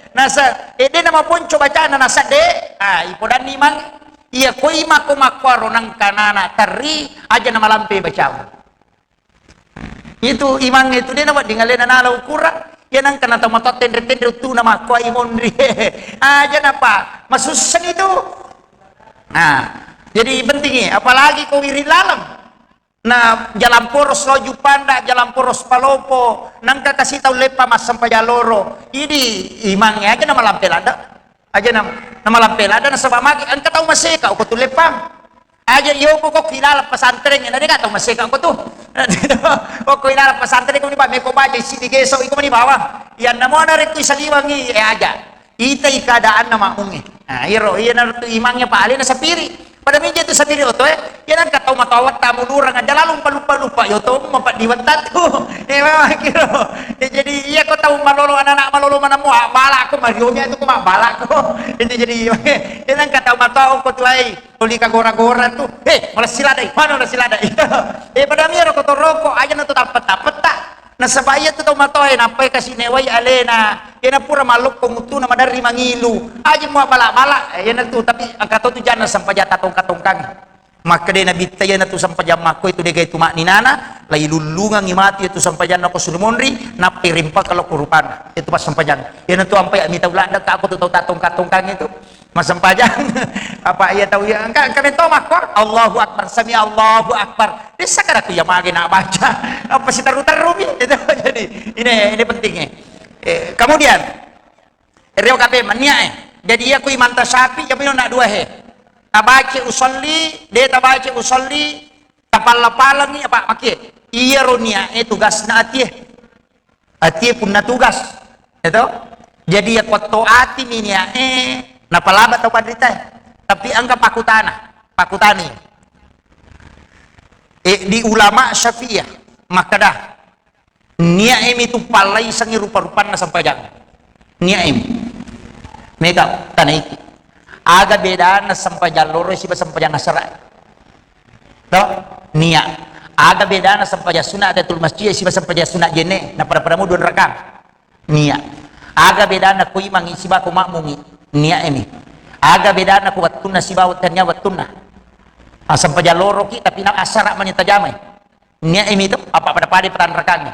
Nasa, eh, de namaponco bacana, nasa de, ah, ipodanni imang, iya koi mako makkuaro nangka nana terri, aja namalampe bacamu. Itu imang itu de nawedding alena nala ukuran, iya nangka natau matoa tenre-tenre uttuna makkua imonri. Aja napa, masusseng itu. Nah, jadi penting ya, apalagi ko wiring laleng. Na jalan poros lo Juppanda, jalan poros Palopo, nangka kasi tau leppa massempajang loro. Idi imangnge aja namalampe ladde. Aja na, namalampe ladde nasaba magi engka tau maseka ko tu leppang. Aja iyo ko ko ilalang pesantren na deka tau maseka ko tu. Ko ilalang pesantren ko ni ba meko baca isi di geso iko mani bawang. Iya namo na rekko isaliwangi, eh, aja. Itai keadaanna makmungnge. Nah, iyaro, iyanaro tu imangnge pa alena sapiri. Pada mija tu sapiri oto e, iya nangka tau matoa wetta mulurang aja lalung palupa-lupa yo to mapeddi wetta tu. Eh, memang kiro. Eh, jadi iya ko tau malolo anak-anak malolo manammu, ah, balakko mariomi tu ko mabbalakko. Itu jadi iya nangka tau matoa ko tu ai, tuli ka gora-gora tu. Eh, malessi ladai, mana malessi ladai. Eh, pada miro ko to roko aja na tu tappetta-petta. Nasaba iya tu tau matoa e nappai kasi newai alena, iyana pura mallokko muttuna maderri mangilu, aja mua bala-bala, eh, iyana tu, tapi engka to tu janna sempajang tatongka-tongkangi. Makkeda Nabitta iyana tu sempajang makko itu degai tu makninana, lai lullungangi matu itu sempajanna ko suri monri, nappai rimpaka lokko rupanna, itu pas sempajang. Iyana tu ampai mita uladde ka ko tu tau tatongka-tongkangi tu. Massempajang. Apa iya tau iya? Engka, engka metto makko, "Allahu Akbar, sami Allahu Akbar." Dessa kada ku iya mage na baca. Apa siterru-terru mi? Itu jadi ini, ini pentingnya. Eh, kemudian, rio kape mania eh. Jadi iya ku imanta sapi, iya mino nak dua he. Tabaca usolli, de tabaca usolli, tapalla-pallangi apa makie. Iya ronia eh tugasna atie. Atie punna tugas, ya to? Jadi iya kuatto ati mi niae, napalaba tau panritae. Tapi engka pakutana, pakutani. Eh, di ulama Syafi'iyah, makkeda, niae mi tu pallaisengi rupa-rupanna sempajang. Niae mi. Mega tanaiki. Aga bedana sempajang loro siba sempajang asara? To? Nia. Aga bedana sempajang sunat Tahiyatul Masjid siba sempajang sunat jenne? Napada-pada mu dua rakang. Nia. Aga bedana ko imangi siba ko makmungi? Nia emi. Aga bedana ko wettunna siba tania wettunna? Ah, sempajang loroki tapi na asara mani tajamai. Nia emi to, apa pada-pada patanrakangi.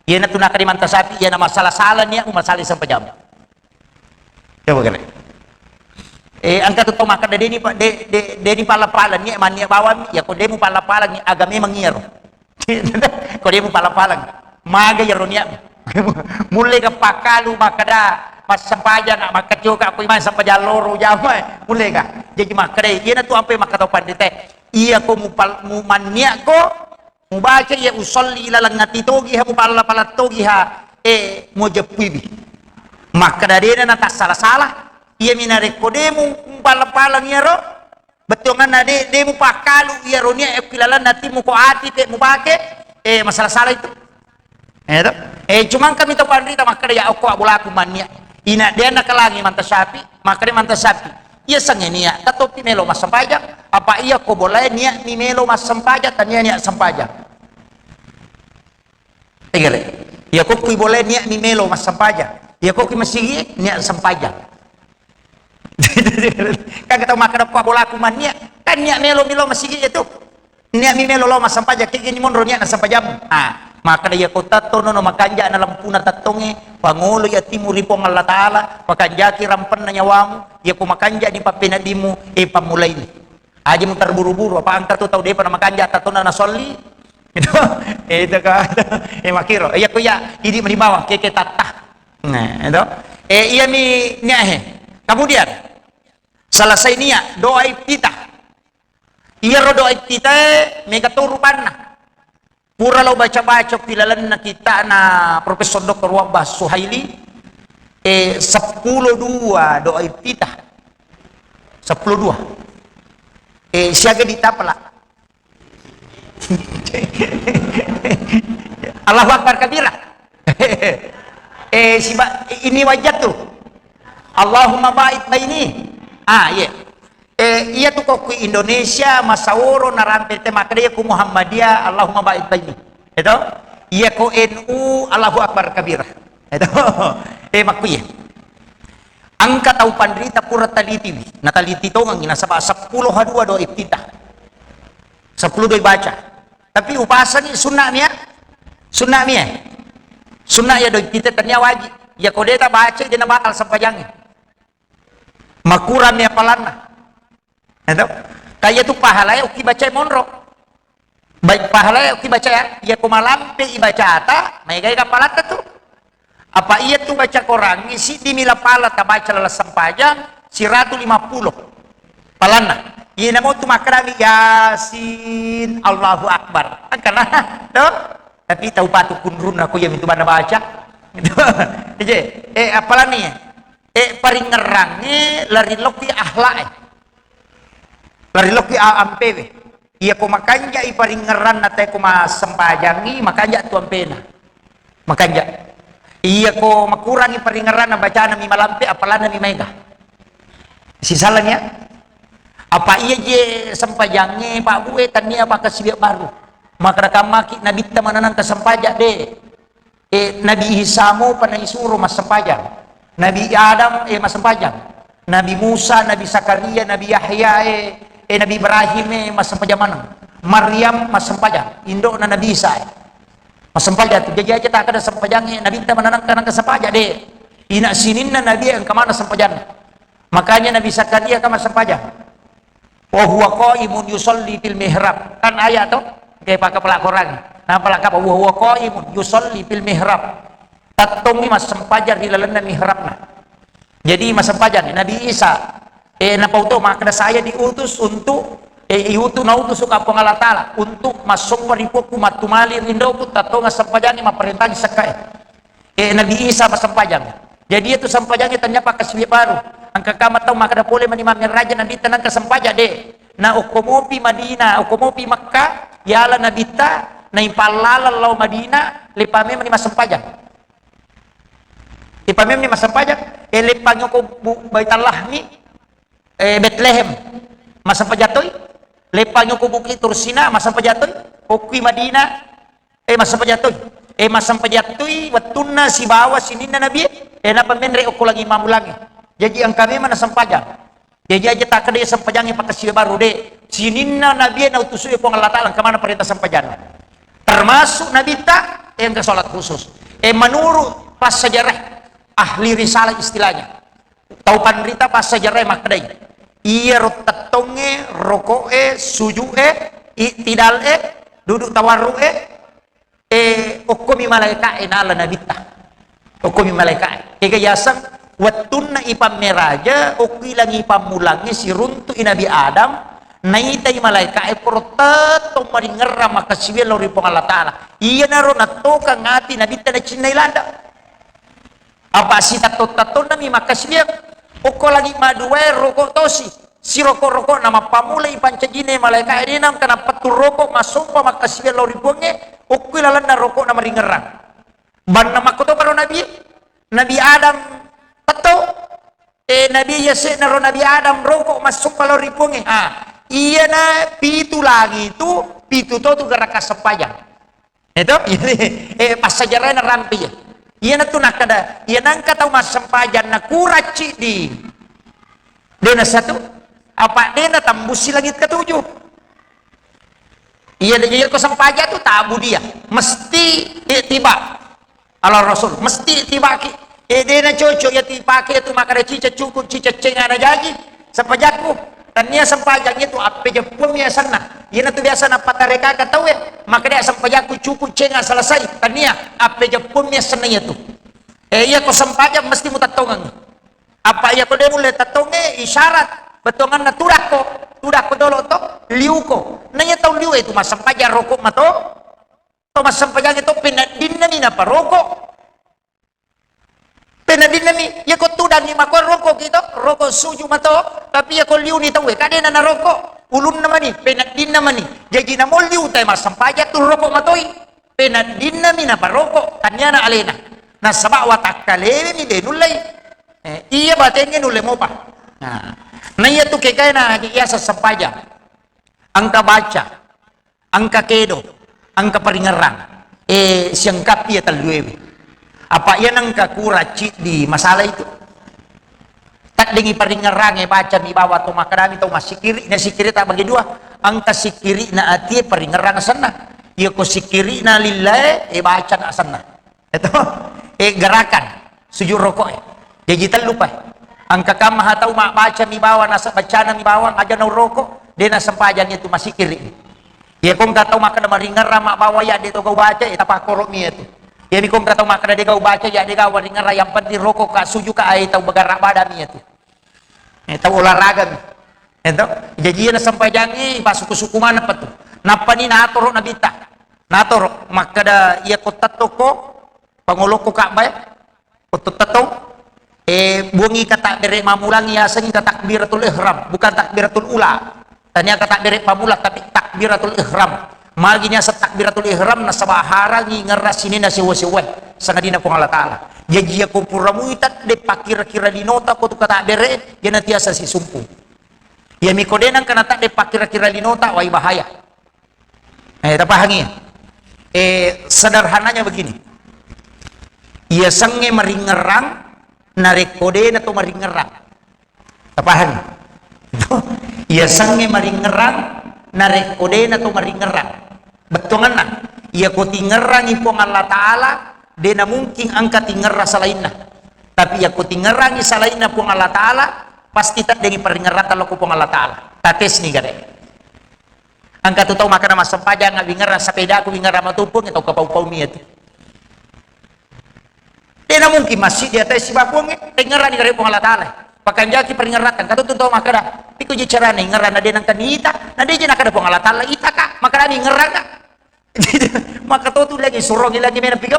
Iyana tu nakadi mantasapi, iyana masalah-salah nia mu masalah sempajang. Coba kene. Eh, engka tu tau makkeda, "Deni pa-, de-, de-, deni pala-pala nia, mannia bawang, ya ko demu pala-pala nia, aga memang iyaro." Ko demu pala-pala, maga iyaro nia. Mulle ga pakkalu makkeda, "Massempajang, makkatioka ko imang sempajang loro jama." Mulle ga. Jadi makkeda, iyana tu ampe makkeda pandita, iya ko mupal-, mu mannia ko, mubaca iya usolli ilaleng ati togi ha, mupalla-pala togi ha, eh, mujeppuiwi. Makkeda dena natassala-sala, iyami narekko demu mupalla-pala iyaro, bettuanganna de-, demu pakkalu iyaro nia, eh, ilalenna atimu ko ati te mupake, eh, masalah-salah itu. Eh, to? Eh, cuma kami to panrita makkeda ya okko abbolaku mannia. Ina dena kalangi mantasapi, makkeda mantasapi. Iya sange nia, tatoppi melo massempajang, apa iya ko bolae nia mi melo massempajang, tania nia sempajang. Tegere. Iya ko kui bolae nia mi melo massempajang. Iya ko kui masigi nia sempajang. Kan kita makkeda ko abbolaku mannia, kan nia melo milo masigi itu. Nia'mi melo lao massempajang, kegani monro nia'na sempajammu. Ah, makkeda, iya ko tattono no makanja na lampuna tattongnge, pangolo atimu ri Puang Allah Ta'ala, pakanjaki rampenna nyawamu, iya ko makanja ni pappeneddimmu, eh, pammulaini. Aja mu terburu-buru, apa engka tu tau depa na makanja tattona na solli. Itu, eh, itu ka, eh, makkiro. Iya ko iya, idi mani bawang, keke tatta. Nah, itu. Eh, iya mi niahe. Kemudian, selesai niat, doa iftitah. Iyaro doa iftitae mega to rupanna. Pura lao baca-baca pi lalenna kitta'na Profesor Doktor Wahbah Suhaili, eh, seppulo dua doa iftitah. Seppulo dua. Eh, siaga ditapela. Allahu Akbar kabira. Eh, siba-, ini wajah tu. Allahumma ba'id baini. Ah, iya. Eh, iya tu kokku Indonesia, masaworo narampe te makkeda iya ku Muhammadiyah, Allahumma ba'id baini. Itu? Iya ko N U, Allahu Akbar kabira. Itu? Eh, makku iya. Engka tau panrita pura talitiwi. Na taliti tongengi, nasaba seppulo ha dua doa iftitah. Seppulo doa baca. Tapi upasangi sunna mia. Sunna mia. Sunna iya doa iftitah tania wajib. Iya ko deta baca, dena batal sempajangi. Makurang mi apalanna. Itu. Kaya tu pahalae uki baca monro. Baik pahalae uki baca ya. Iya ko malampe ibacata, maegai kapalata tu. Apa iya tu baca Korangnge, siddi mi lapala tabaca laleng sempajang, siratu lima pulo. Palanna. Iya namo tu makkedami Yasin, Allahu Akbar. Angkana, to? Tapi tau patu kunrunna ko iya mi tu bana baca. Ije, eh, apalani? Eh, paringngerangnge lari lokki ahlak e. Lari lokki a-, ampewe. Iya ko makanja i paringngeranna te ko massempajangi, makanja tu ampena. Makanja. Iya ko makurangi paringngeranna bacana mi malampe, apalana mi maega. Sisalani ya. Apa iya je sempajangnge Pak Bu e, tania pakkasiwiang baru. Makkeda kammaki nabitta mananang kesempajang de. Eh, Nabi Isa mopa naisuro massempajang. Nabi Adam, eh, massempajang. Nabi Musa, Nabi Zakaria, Nabi Yahya, eh, eh, Nabi Ibrahim, eh, massempajang maneng. Maryam massempajang, indo'na Nabi Isa, eh. Massempajang tu. Jaji aja takkeda sempajang, eh, Nabitta mananang kanang sempajang, de. Ina sininna Nabi, eh, engka mana sempajang. Makanya Nabi Zakaria kan massempajang. Wa huwa qaimun yusalli fil mihrab. Kan ayat to? Oke, pakai pelakoran. Nah, pelakap, "Wa huwa qaimun yusalli fil mihrab." Tattongi massempajang ri lalenna mihrabna. Jadi massempajang Nabi Isa, eh, napau to makkeda, "Saya diutus untuk, eh, iutu nautus ka Puang Allah Ta'ala untuk massompa ri Puakku, mattumali rindoku, tattonga sempajangi, mapparentangi sekkae." Eh, Nabi Isa massempajang. Jadi, itu sempajangnge tania pakkasiwiang baru. Engka kama tau makkeda pole mani mammerraja Nabitta nangka sempajang, de. Na okko mopi Madinah, okko mopi Makkah, yala Nabitta, naipallalang lao Madinah, lepa memang ni massempajang. Lepa memang ni massempajang, eh, lepa nyoko bu-, Baitallahmi, eh, Betlehem. Massempajang toi? Leppangi ko Bukit Tursina, massempajang toi. Okkui Madinah, eh, massempajang toi. Eh, massempajang toi wettunna sibawa sininna Nabi, eh, napa menre okko langi mammulangnge. Jaji engka memang nassempajang. Jaji aja takkeda sempajangnge pakkasiwiang baru, de. Sininna Nabi nautusu Puang Allah Taala, engka maneng parenta sempajanna. Termasuk Nabitta, eh, engka salat khusus. Eh, menurut passejarah, ahli risalah istilahnya. Tau panrita passejarah makkedai, iyaro tettongnge, roko'e, suju'e, i'tidal'e, duduk tawarru'e, eh, okkomi malaeka'e nala Nabitta. Okkomi malaeka'e. Ega yaseng wettunna ipammeraja, okkui langi pammulangnge siruntu'i Nabi Adam, naitai malaeka'e poro tettong maringerrang makkasiwiang lao ri Puang Allah Taala. Iyanaro nattokang ati Nabitta nacinnai ladde. Apa sitatto-tattonnami makkasiwiang, okko langi maduae roko tosi, siroko-rokona mappamulai pancajine malaeka'e de nengka nappettu roko massompa makkasiwiang lao ri Puangnge, okkui lalenna rokona maringerrang. Banna makkotoparo Nabi, Nabi Adam tetto, eh, Nabi yase'naro Nabi Adam roko massompa lao ri Puangnge. Ah, iyana pitu langi tu, pitu to tu gerakan sempajang. Eto? Eh, passajarana rampe iya. Iyanatu nakkeda, iya nengka tau massempajang nakurang ciddi. De nasatu, apa de natembussi langit ketujuh. Iya de, iya ko sempajang tu tabu dia. Mesti ittiba. Ala Rasul, mesti ittibaki. Eh, de nacocok iya tu ipake iya tu makkeda ciceng cukup, ciceng cenga najaji, sempajakku. Tania sempajang itu appejeppuammi asenna. Iyanatu biasa nappatarekaka tauwe, makkeda sempajakku cukup cenga selesai. Tania, appejeppuammi asenna iya tu. Eh, iya ko sempajang mesti mutettongengngi. Apa iya ko de mulle tettongnge isyarat bettuanganna tudakko, tudakko dolo to, liuko. Na iya tau liu itu massempajang roko mato. To massempajangnge to peneddinna mi naparoko. Peneddinna mi, iya ko tudangi mako roko ki to, roko suju mato, tapi iya ko liuni tauwe, kadena naroko, ulunna mani, peneddinna mani. Jaji namo liu tae massempajang tu roko matoi. Peneddinna mi naparoko, taniana alena. Nasaba watakkalewe mi de nullei. Eh, iya batengnge nulle mopa. Nah, na iya tu kekaena aja iya sempajang. Engka baca. Engka kedo, engka paringerrang. Eh, siangkappi iya telluewe. Apa iya nengka kurang ciddi masalah itu. Taddengi paringerrange, bacami bawa to makkedami to massikiri, na sikiri tak bagi dua. Engka sikirina atie paringerrang senna. Iya ko sikirina lillae, eh, baca nak senna. Eto, eh, gerakan sujud rokok, eh. Jaji tellu pa. Engka kamma tau mabbaca mi bawang, naseng bacana mi bawang, aja nau rokok, de nasempajang itu masikiri. Iya ko engka tau makkeda maringerrang mabbawa iya de to gau baca, eh, tapakkoro mi itu. Iya mi ko engka tau makkeda de gau baca, iya de gau maringerrang, yang penting rokok ka, sujud ka, ai tau bergerak badan mi itu. Eh, tau olahraga mi. Eto, jaji iya nasempajangi pasuku-suku mana petu. Nappani natoro Nabitta. Natoro makkeda iya ko tettoko pangolokko Ka'bah, ko tettong, eh, buangi kata bere mamulangi asengi ka takbiratul ihram, bukan takbiratul ula. Tania kata bere pamula, tapi takbiratul ihram. Magi niaseng takbiratul ihram, nasaba harangi ngerra sininna sewa-sewa sangadina Puang Allah Taala. Jaji iya ko pura muita de pakkira-kira linota ko tu kata bere, iya natiasa sisumpu. Iya mi ko de nengka nata de pakkira-kira linota, wai bahaya. Eh, tapahangi? Eh, sederhananya begini. Iya sengnge maringerrang, narekko de na to maringerrang. Tapahangi? Iya sengnge maringerrang, narekko de na to maringerrang. Bettuanganna, iya ko tingerrangi Puang Allah Taala, de na mungkin engka tingerra salainna. Tapi iya ko tingerrangi salainna Puang Allah Taala, pasti taddengi paringerrata lokko Puang Allah Taala. Tatesni gare. Engka tu tau makkeda massempajang, wingerra sepedaku, wingerra matuppung, tau kapau-pau mi itu. De na mungkin masjid di atas sibakuang, eh, ingerrani gare Puang Allah Taala. Pakanjaki paringerrata, engka tu tau makkeda, iko ji carana ingerrana de nengka nita, na de je nakkeda Puang Allah Taala, ita ka, makkeda mi ingerrang ka. Maka to tu lagi surongi lagi mena pigau.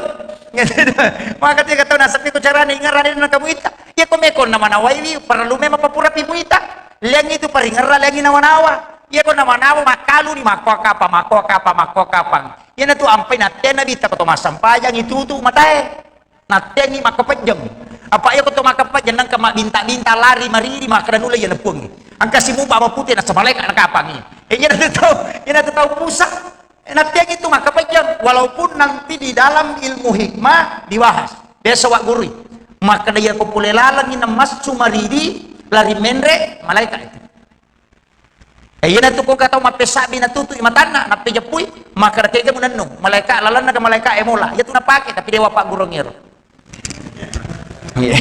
Maka tiga tau nasabbi ko carana ingerrana de nengka muita. Iya ko meko namanawaiwi, perlu memang papura pi muita. Liangi tu paringerra, liangi nawa-nawa. Iya ko nawa-nawa makkaluni, makko kapang, makko kapang, makko kapang. Iya na tu ampai natte Nabitta ko to massempajang itu tu matae. Nattengi makko pejjeng. Apa iya ko to makkapajang nangka mabbinta-binta lari maridi makkeda nulle iya nepuangngi. Engka simuba mapute nasaba malaeka nakapangngi. Eh, iyana tu tau, iyana tu tau pusa. Eh, natteangngi tu makkapajang, walaupun nanti di dalam ilmu hikmah dibahas. Biasa wa gurui. Makkeda iya ko pole lalengngi namassu maridi, lari menre, malaeka itu. Eh, iyana tu ko engka tau mappesabbi natutui matanna, nappejeppui, makkeda kega munennung, malaeka lalenna ke malaeka e mola. Iya tu napake, tapi dewa paggurung ero. Iya.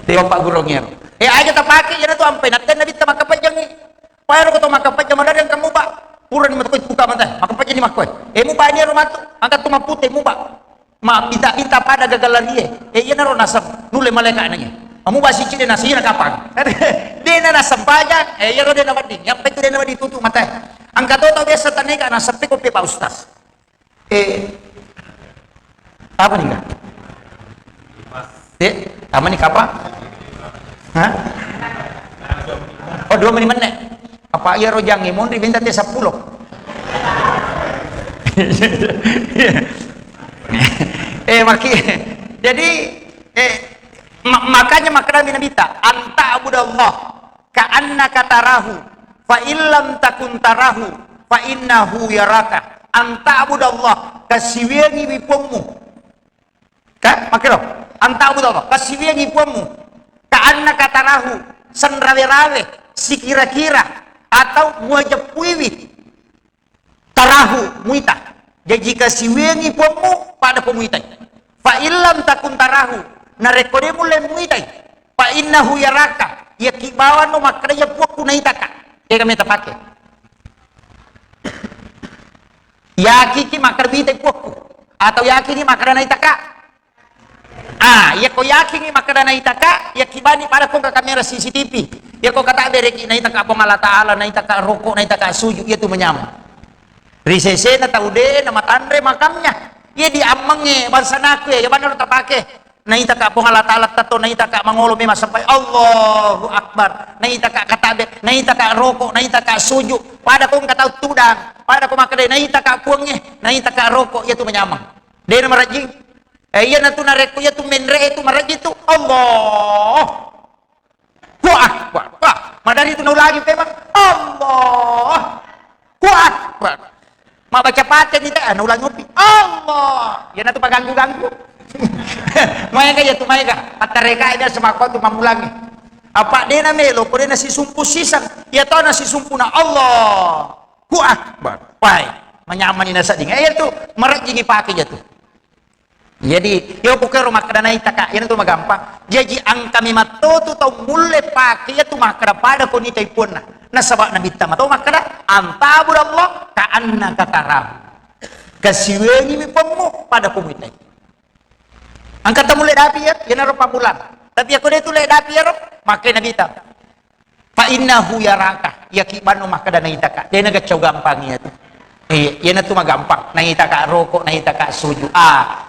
Dewa paggurung ero. Eh, aja tapake, iyana tu ampai nattenna bitta makkapajjangngi. Paero ko to makkapajjang madari engka muba. Purani matu buka mata, makkapajjanni makkoe. Eh, mubani ero matu, angka tu mapute muba. Mabbita-bita pada gagalarie. Eh, iyanaro nasem. Nulle malaeka nanya. Amu basi cide nasi na kapang. Dena nasem paja. Eh, iyaro dena wedding. Yang penting dena wedding tutup mata. Angka to tau biasa tanega nasem pe kopi Pak Ustaz. Eh, apa nih, Kak? Eh, apa nih, Kak? Hah? Oh, dua menit meneh. Apa iya rojang monri minta teh sepuluh. Eh, maki. Jadi, eh, ma-, makanya maknanya Nabi ta, "Anta abudallah ka'annaka tarahu, fa illam takun tarahu, fa innahu yaraka." Anta abudallah, kasiwiangi wi puammu. Ka, makkero, anta abudallah, kasiwiangi puammu. Ka'annaka tarahu, senrawe-rawe, sikira-kira, atau muajeppuiwi. Tarahu, muita. Jaji kasiwiangi puammu, pada ko muitai. Fa illam takun tarahu, narekko de mulle muitai. Fa innahu yaraka, yakki bawano makkeda iya puakku naitaka. Tega meta pake. Yakiki makkeda mitai puakku. Atau yakiki makkeda naitaka. Ah, iya ko yakingi makkeda naitaka, iya kibani pada ko engka kamera C C T V. Iya ko kata bereki naitaka Puang Allah Ta'ala, naitaka rokok, naitaka suju, iya tu manyameng. Ri sesena tau de na matanre makamnya. Iya di ammengnge bangsa naku ya, iya banna tapake. Naitaka Puang Allah Ta'ala tato, naitaka mangolo memang sampai Allahu Akbar. Naitaka katabe, naitaka rokok, naitaka suju. Pada ko engka tau tudang, pada ko makkeda naitaka puangnge, naitaka rokok, iya tu manyameng. De na marajing. Eh, iyanatu narekko iyatu menre'e tu marejji tu, Allahu Akbar. Wah, madari tu naulangi pemang, Allahu Akbar. Mabbaca Fatihah ni te, ah, naulangi mopi. Allah. Iyanatu paganggu-ganggu. Maega iyatu, maega. Pattarekae biasa makko tu mammulangi. Apa dena melo, ko dena sisumpu siseng. Iya to na sisumpuna Allahu Akbar. Wai, manyamani nasedding. Eh, iyatu marejjingi pake iyatu. Jadi, iyo pokoknya rumah kada naitaka, iyanatu magampang. Jaji angka memang to tu tau mulle pake iyatu makkada pada ko nitai puanna. Nasaba Nabitta mato makkada, "Antabudallah ka'annaka tarahu." Kasiwengi mi puammu pada ko muitai. Angka tau mulle dapi ya, iyanaro pammulang. Tapi ako de tu le dapi iyaro, makke Nabitta. Fa innahu yaraka, iyaki banno makkada naitaka, de nagaccau gampang iyatu. Iya, iyanatu magampang, naitaka rokok, naitaka suju. Ah.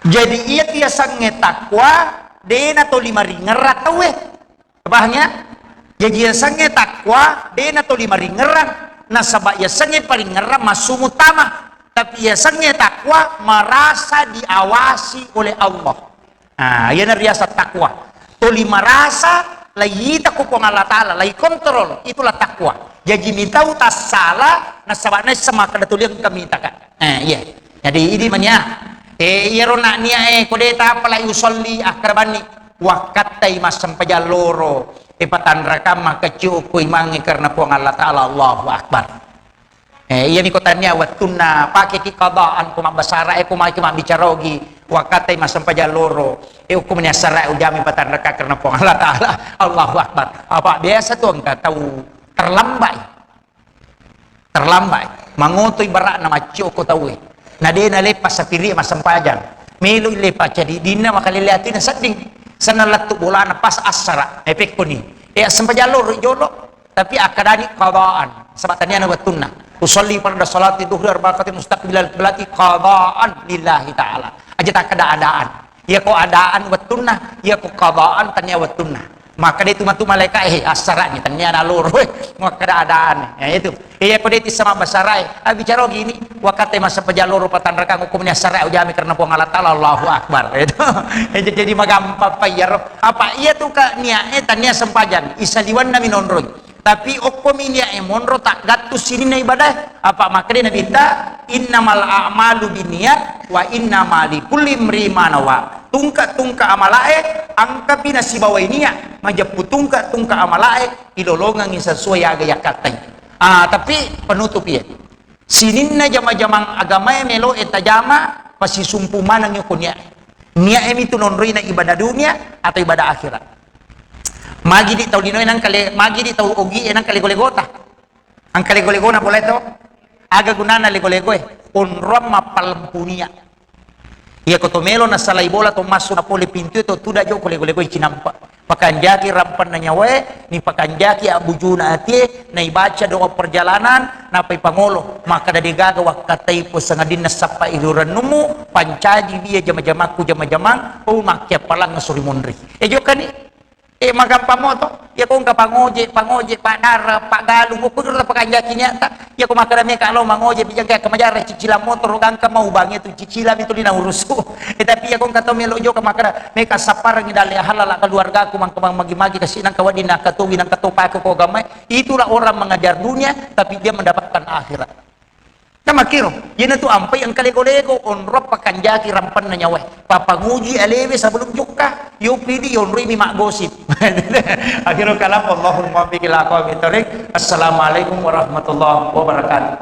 Jadi iyatu yasengnge takwa, de natoli maringerrang tauwe. Paham ya? Jadi yasengnge takwa, de natoli maringerrang, nasaba yasengnge paringerrang massu muttama. Tapi yasengnge takwa merasa diawasi oleh Allah. Ah, iyana riaseng takwa. Toli marasa, laiyita ku Puang Allah Ta'ala, laikontrol, itulah takwa. Jaji mitau tassala, nasaba naisseng makkada tuli engka mitaka. Eh, iya. Jadi idi mania. Eh, iyaro na nia, eh, ko de tapalai usolli, akkada banni. Wakkattai massempajang loro, eh, patanrakang makkecciu ko imangnge karena Puang Allah Ta'ala, Allahu Akbar. Eh, iyami ko tania wettunna pakeki qadaan, ko mabbasara, eh, ko maki mabbicara ogi, wakkatai massempajang loro, eh, hukumnya sara ujami patanraka karena Puang Allah Ta'ala. Allahu Akbar. Apa biasa tu engka tau terlambat. Terlambat. Mangoto ibaratna maccio ko tauwe. Na de na lepas sapiri massempajang. Melo lepas cadi dinna makalele atina sedding. Senna lettu bolana pas assara. Eh, pekkoni. Eh, assempajang loro jolo. Tapi akkadani qadaan, saba taniana wettunna. Usolli farda salati dhuhri arba'a rakaatin mustaqbilal qiblati qadaan lillahi ta'ala. Aja takkada adaan. Iyako adaan wettunna, iyako qadaan tania wettunna. Makkeda tu matu malaika, "Eh, assara'ni, tennia na loro, eh, makkeda adaanna." Ya, itu. Iya, ko de' tissama basarae. Ah, bicara gini, wakate masa pajak loro patanrakang hukumnya assara ujami karena Puang Allah Ta'ala, Allahu Akbar. Itu. Eh, jadi magampang pa iyaro. Apa iya tu ka niae tania sempajang, isaliwanna minonroi. Tapi okko mi niae monro tak gattu sininna ibadah. Apa makkeda Nabitta, "Innamal a'malu binniyat wa innama likulli imri'in ma nawa." Tungka-tungka amalae, angkapi nasibawai niat, majeppu tungka-tungka amalae, ilolongengngi sesuai aga yakkattai. Ah, tapi penutup iya. Sininna jama-jamang agamae meloe tajama, pasisumpu maneng ko niae. Niae mitu nonroina ibadah dunia atau ibadah akhirat. Magi di tau linoe nangka le-, magi di tau ogie nangka lego-legota. Angka lego-legona pole to. Aga gunana lego-legoe? Onroang mappallempu nia. Iya ko to melo nasalai bola to massu na pole pintu to tuda joko lego-legoe cinampa. Pakanjaki rampanna nyawae, ni pakanjaki abbujuna atie, naibaca doa perjalanan, napai pangolo. Makkeda de' gaga wakkatai po sangadinna sappa ilu rennummu, pancaji biya jama-jamakku jama-jamang, oh, makkiappalang suri monri. E jokani. Eh, magampang moto. Iya ko engka pangoje, pangoje, paddara, paggalung, ko kudura pakanjaki niatta. Iya ko makkeda meka lo mangoje, bijang kayak kemajara cicilan motoro gangka mau bang itu cicilan itu lina urusu. Eh, tapi iya ko engka to melo joka makkeda meka sapparangi dalle halala keluargaku mangka magi-magi kasi nangka wadi nangka togi nangka to pake ko gamai. Itulah orang mengejar dunia tapi dia mendapatkan akhirat. Namakkiro, iyanatu ampai engka lego-lego, onro pakanjaki rampanna nyawae. Papanguji alewe sebelum jokka, yo pidi yonroi mi maggosip. Akhirul kalam, wallahul muwaffiq ila aqwamit thariq. Assalamualaikum warahmatullahi wabarakatuh.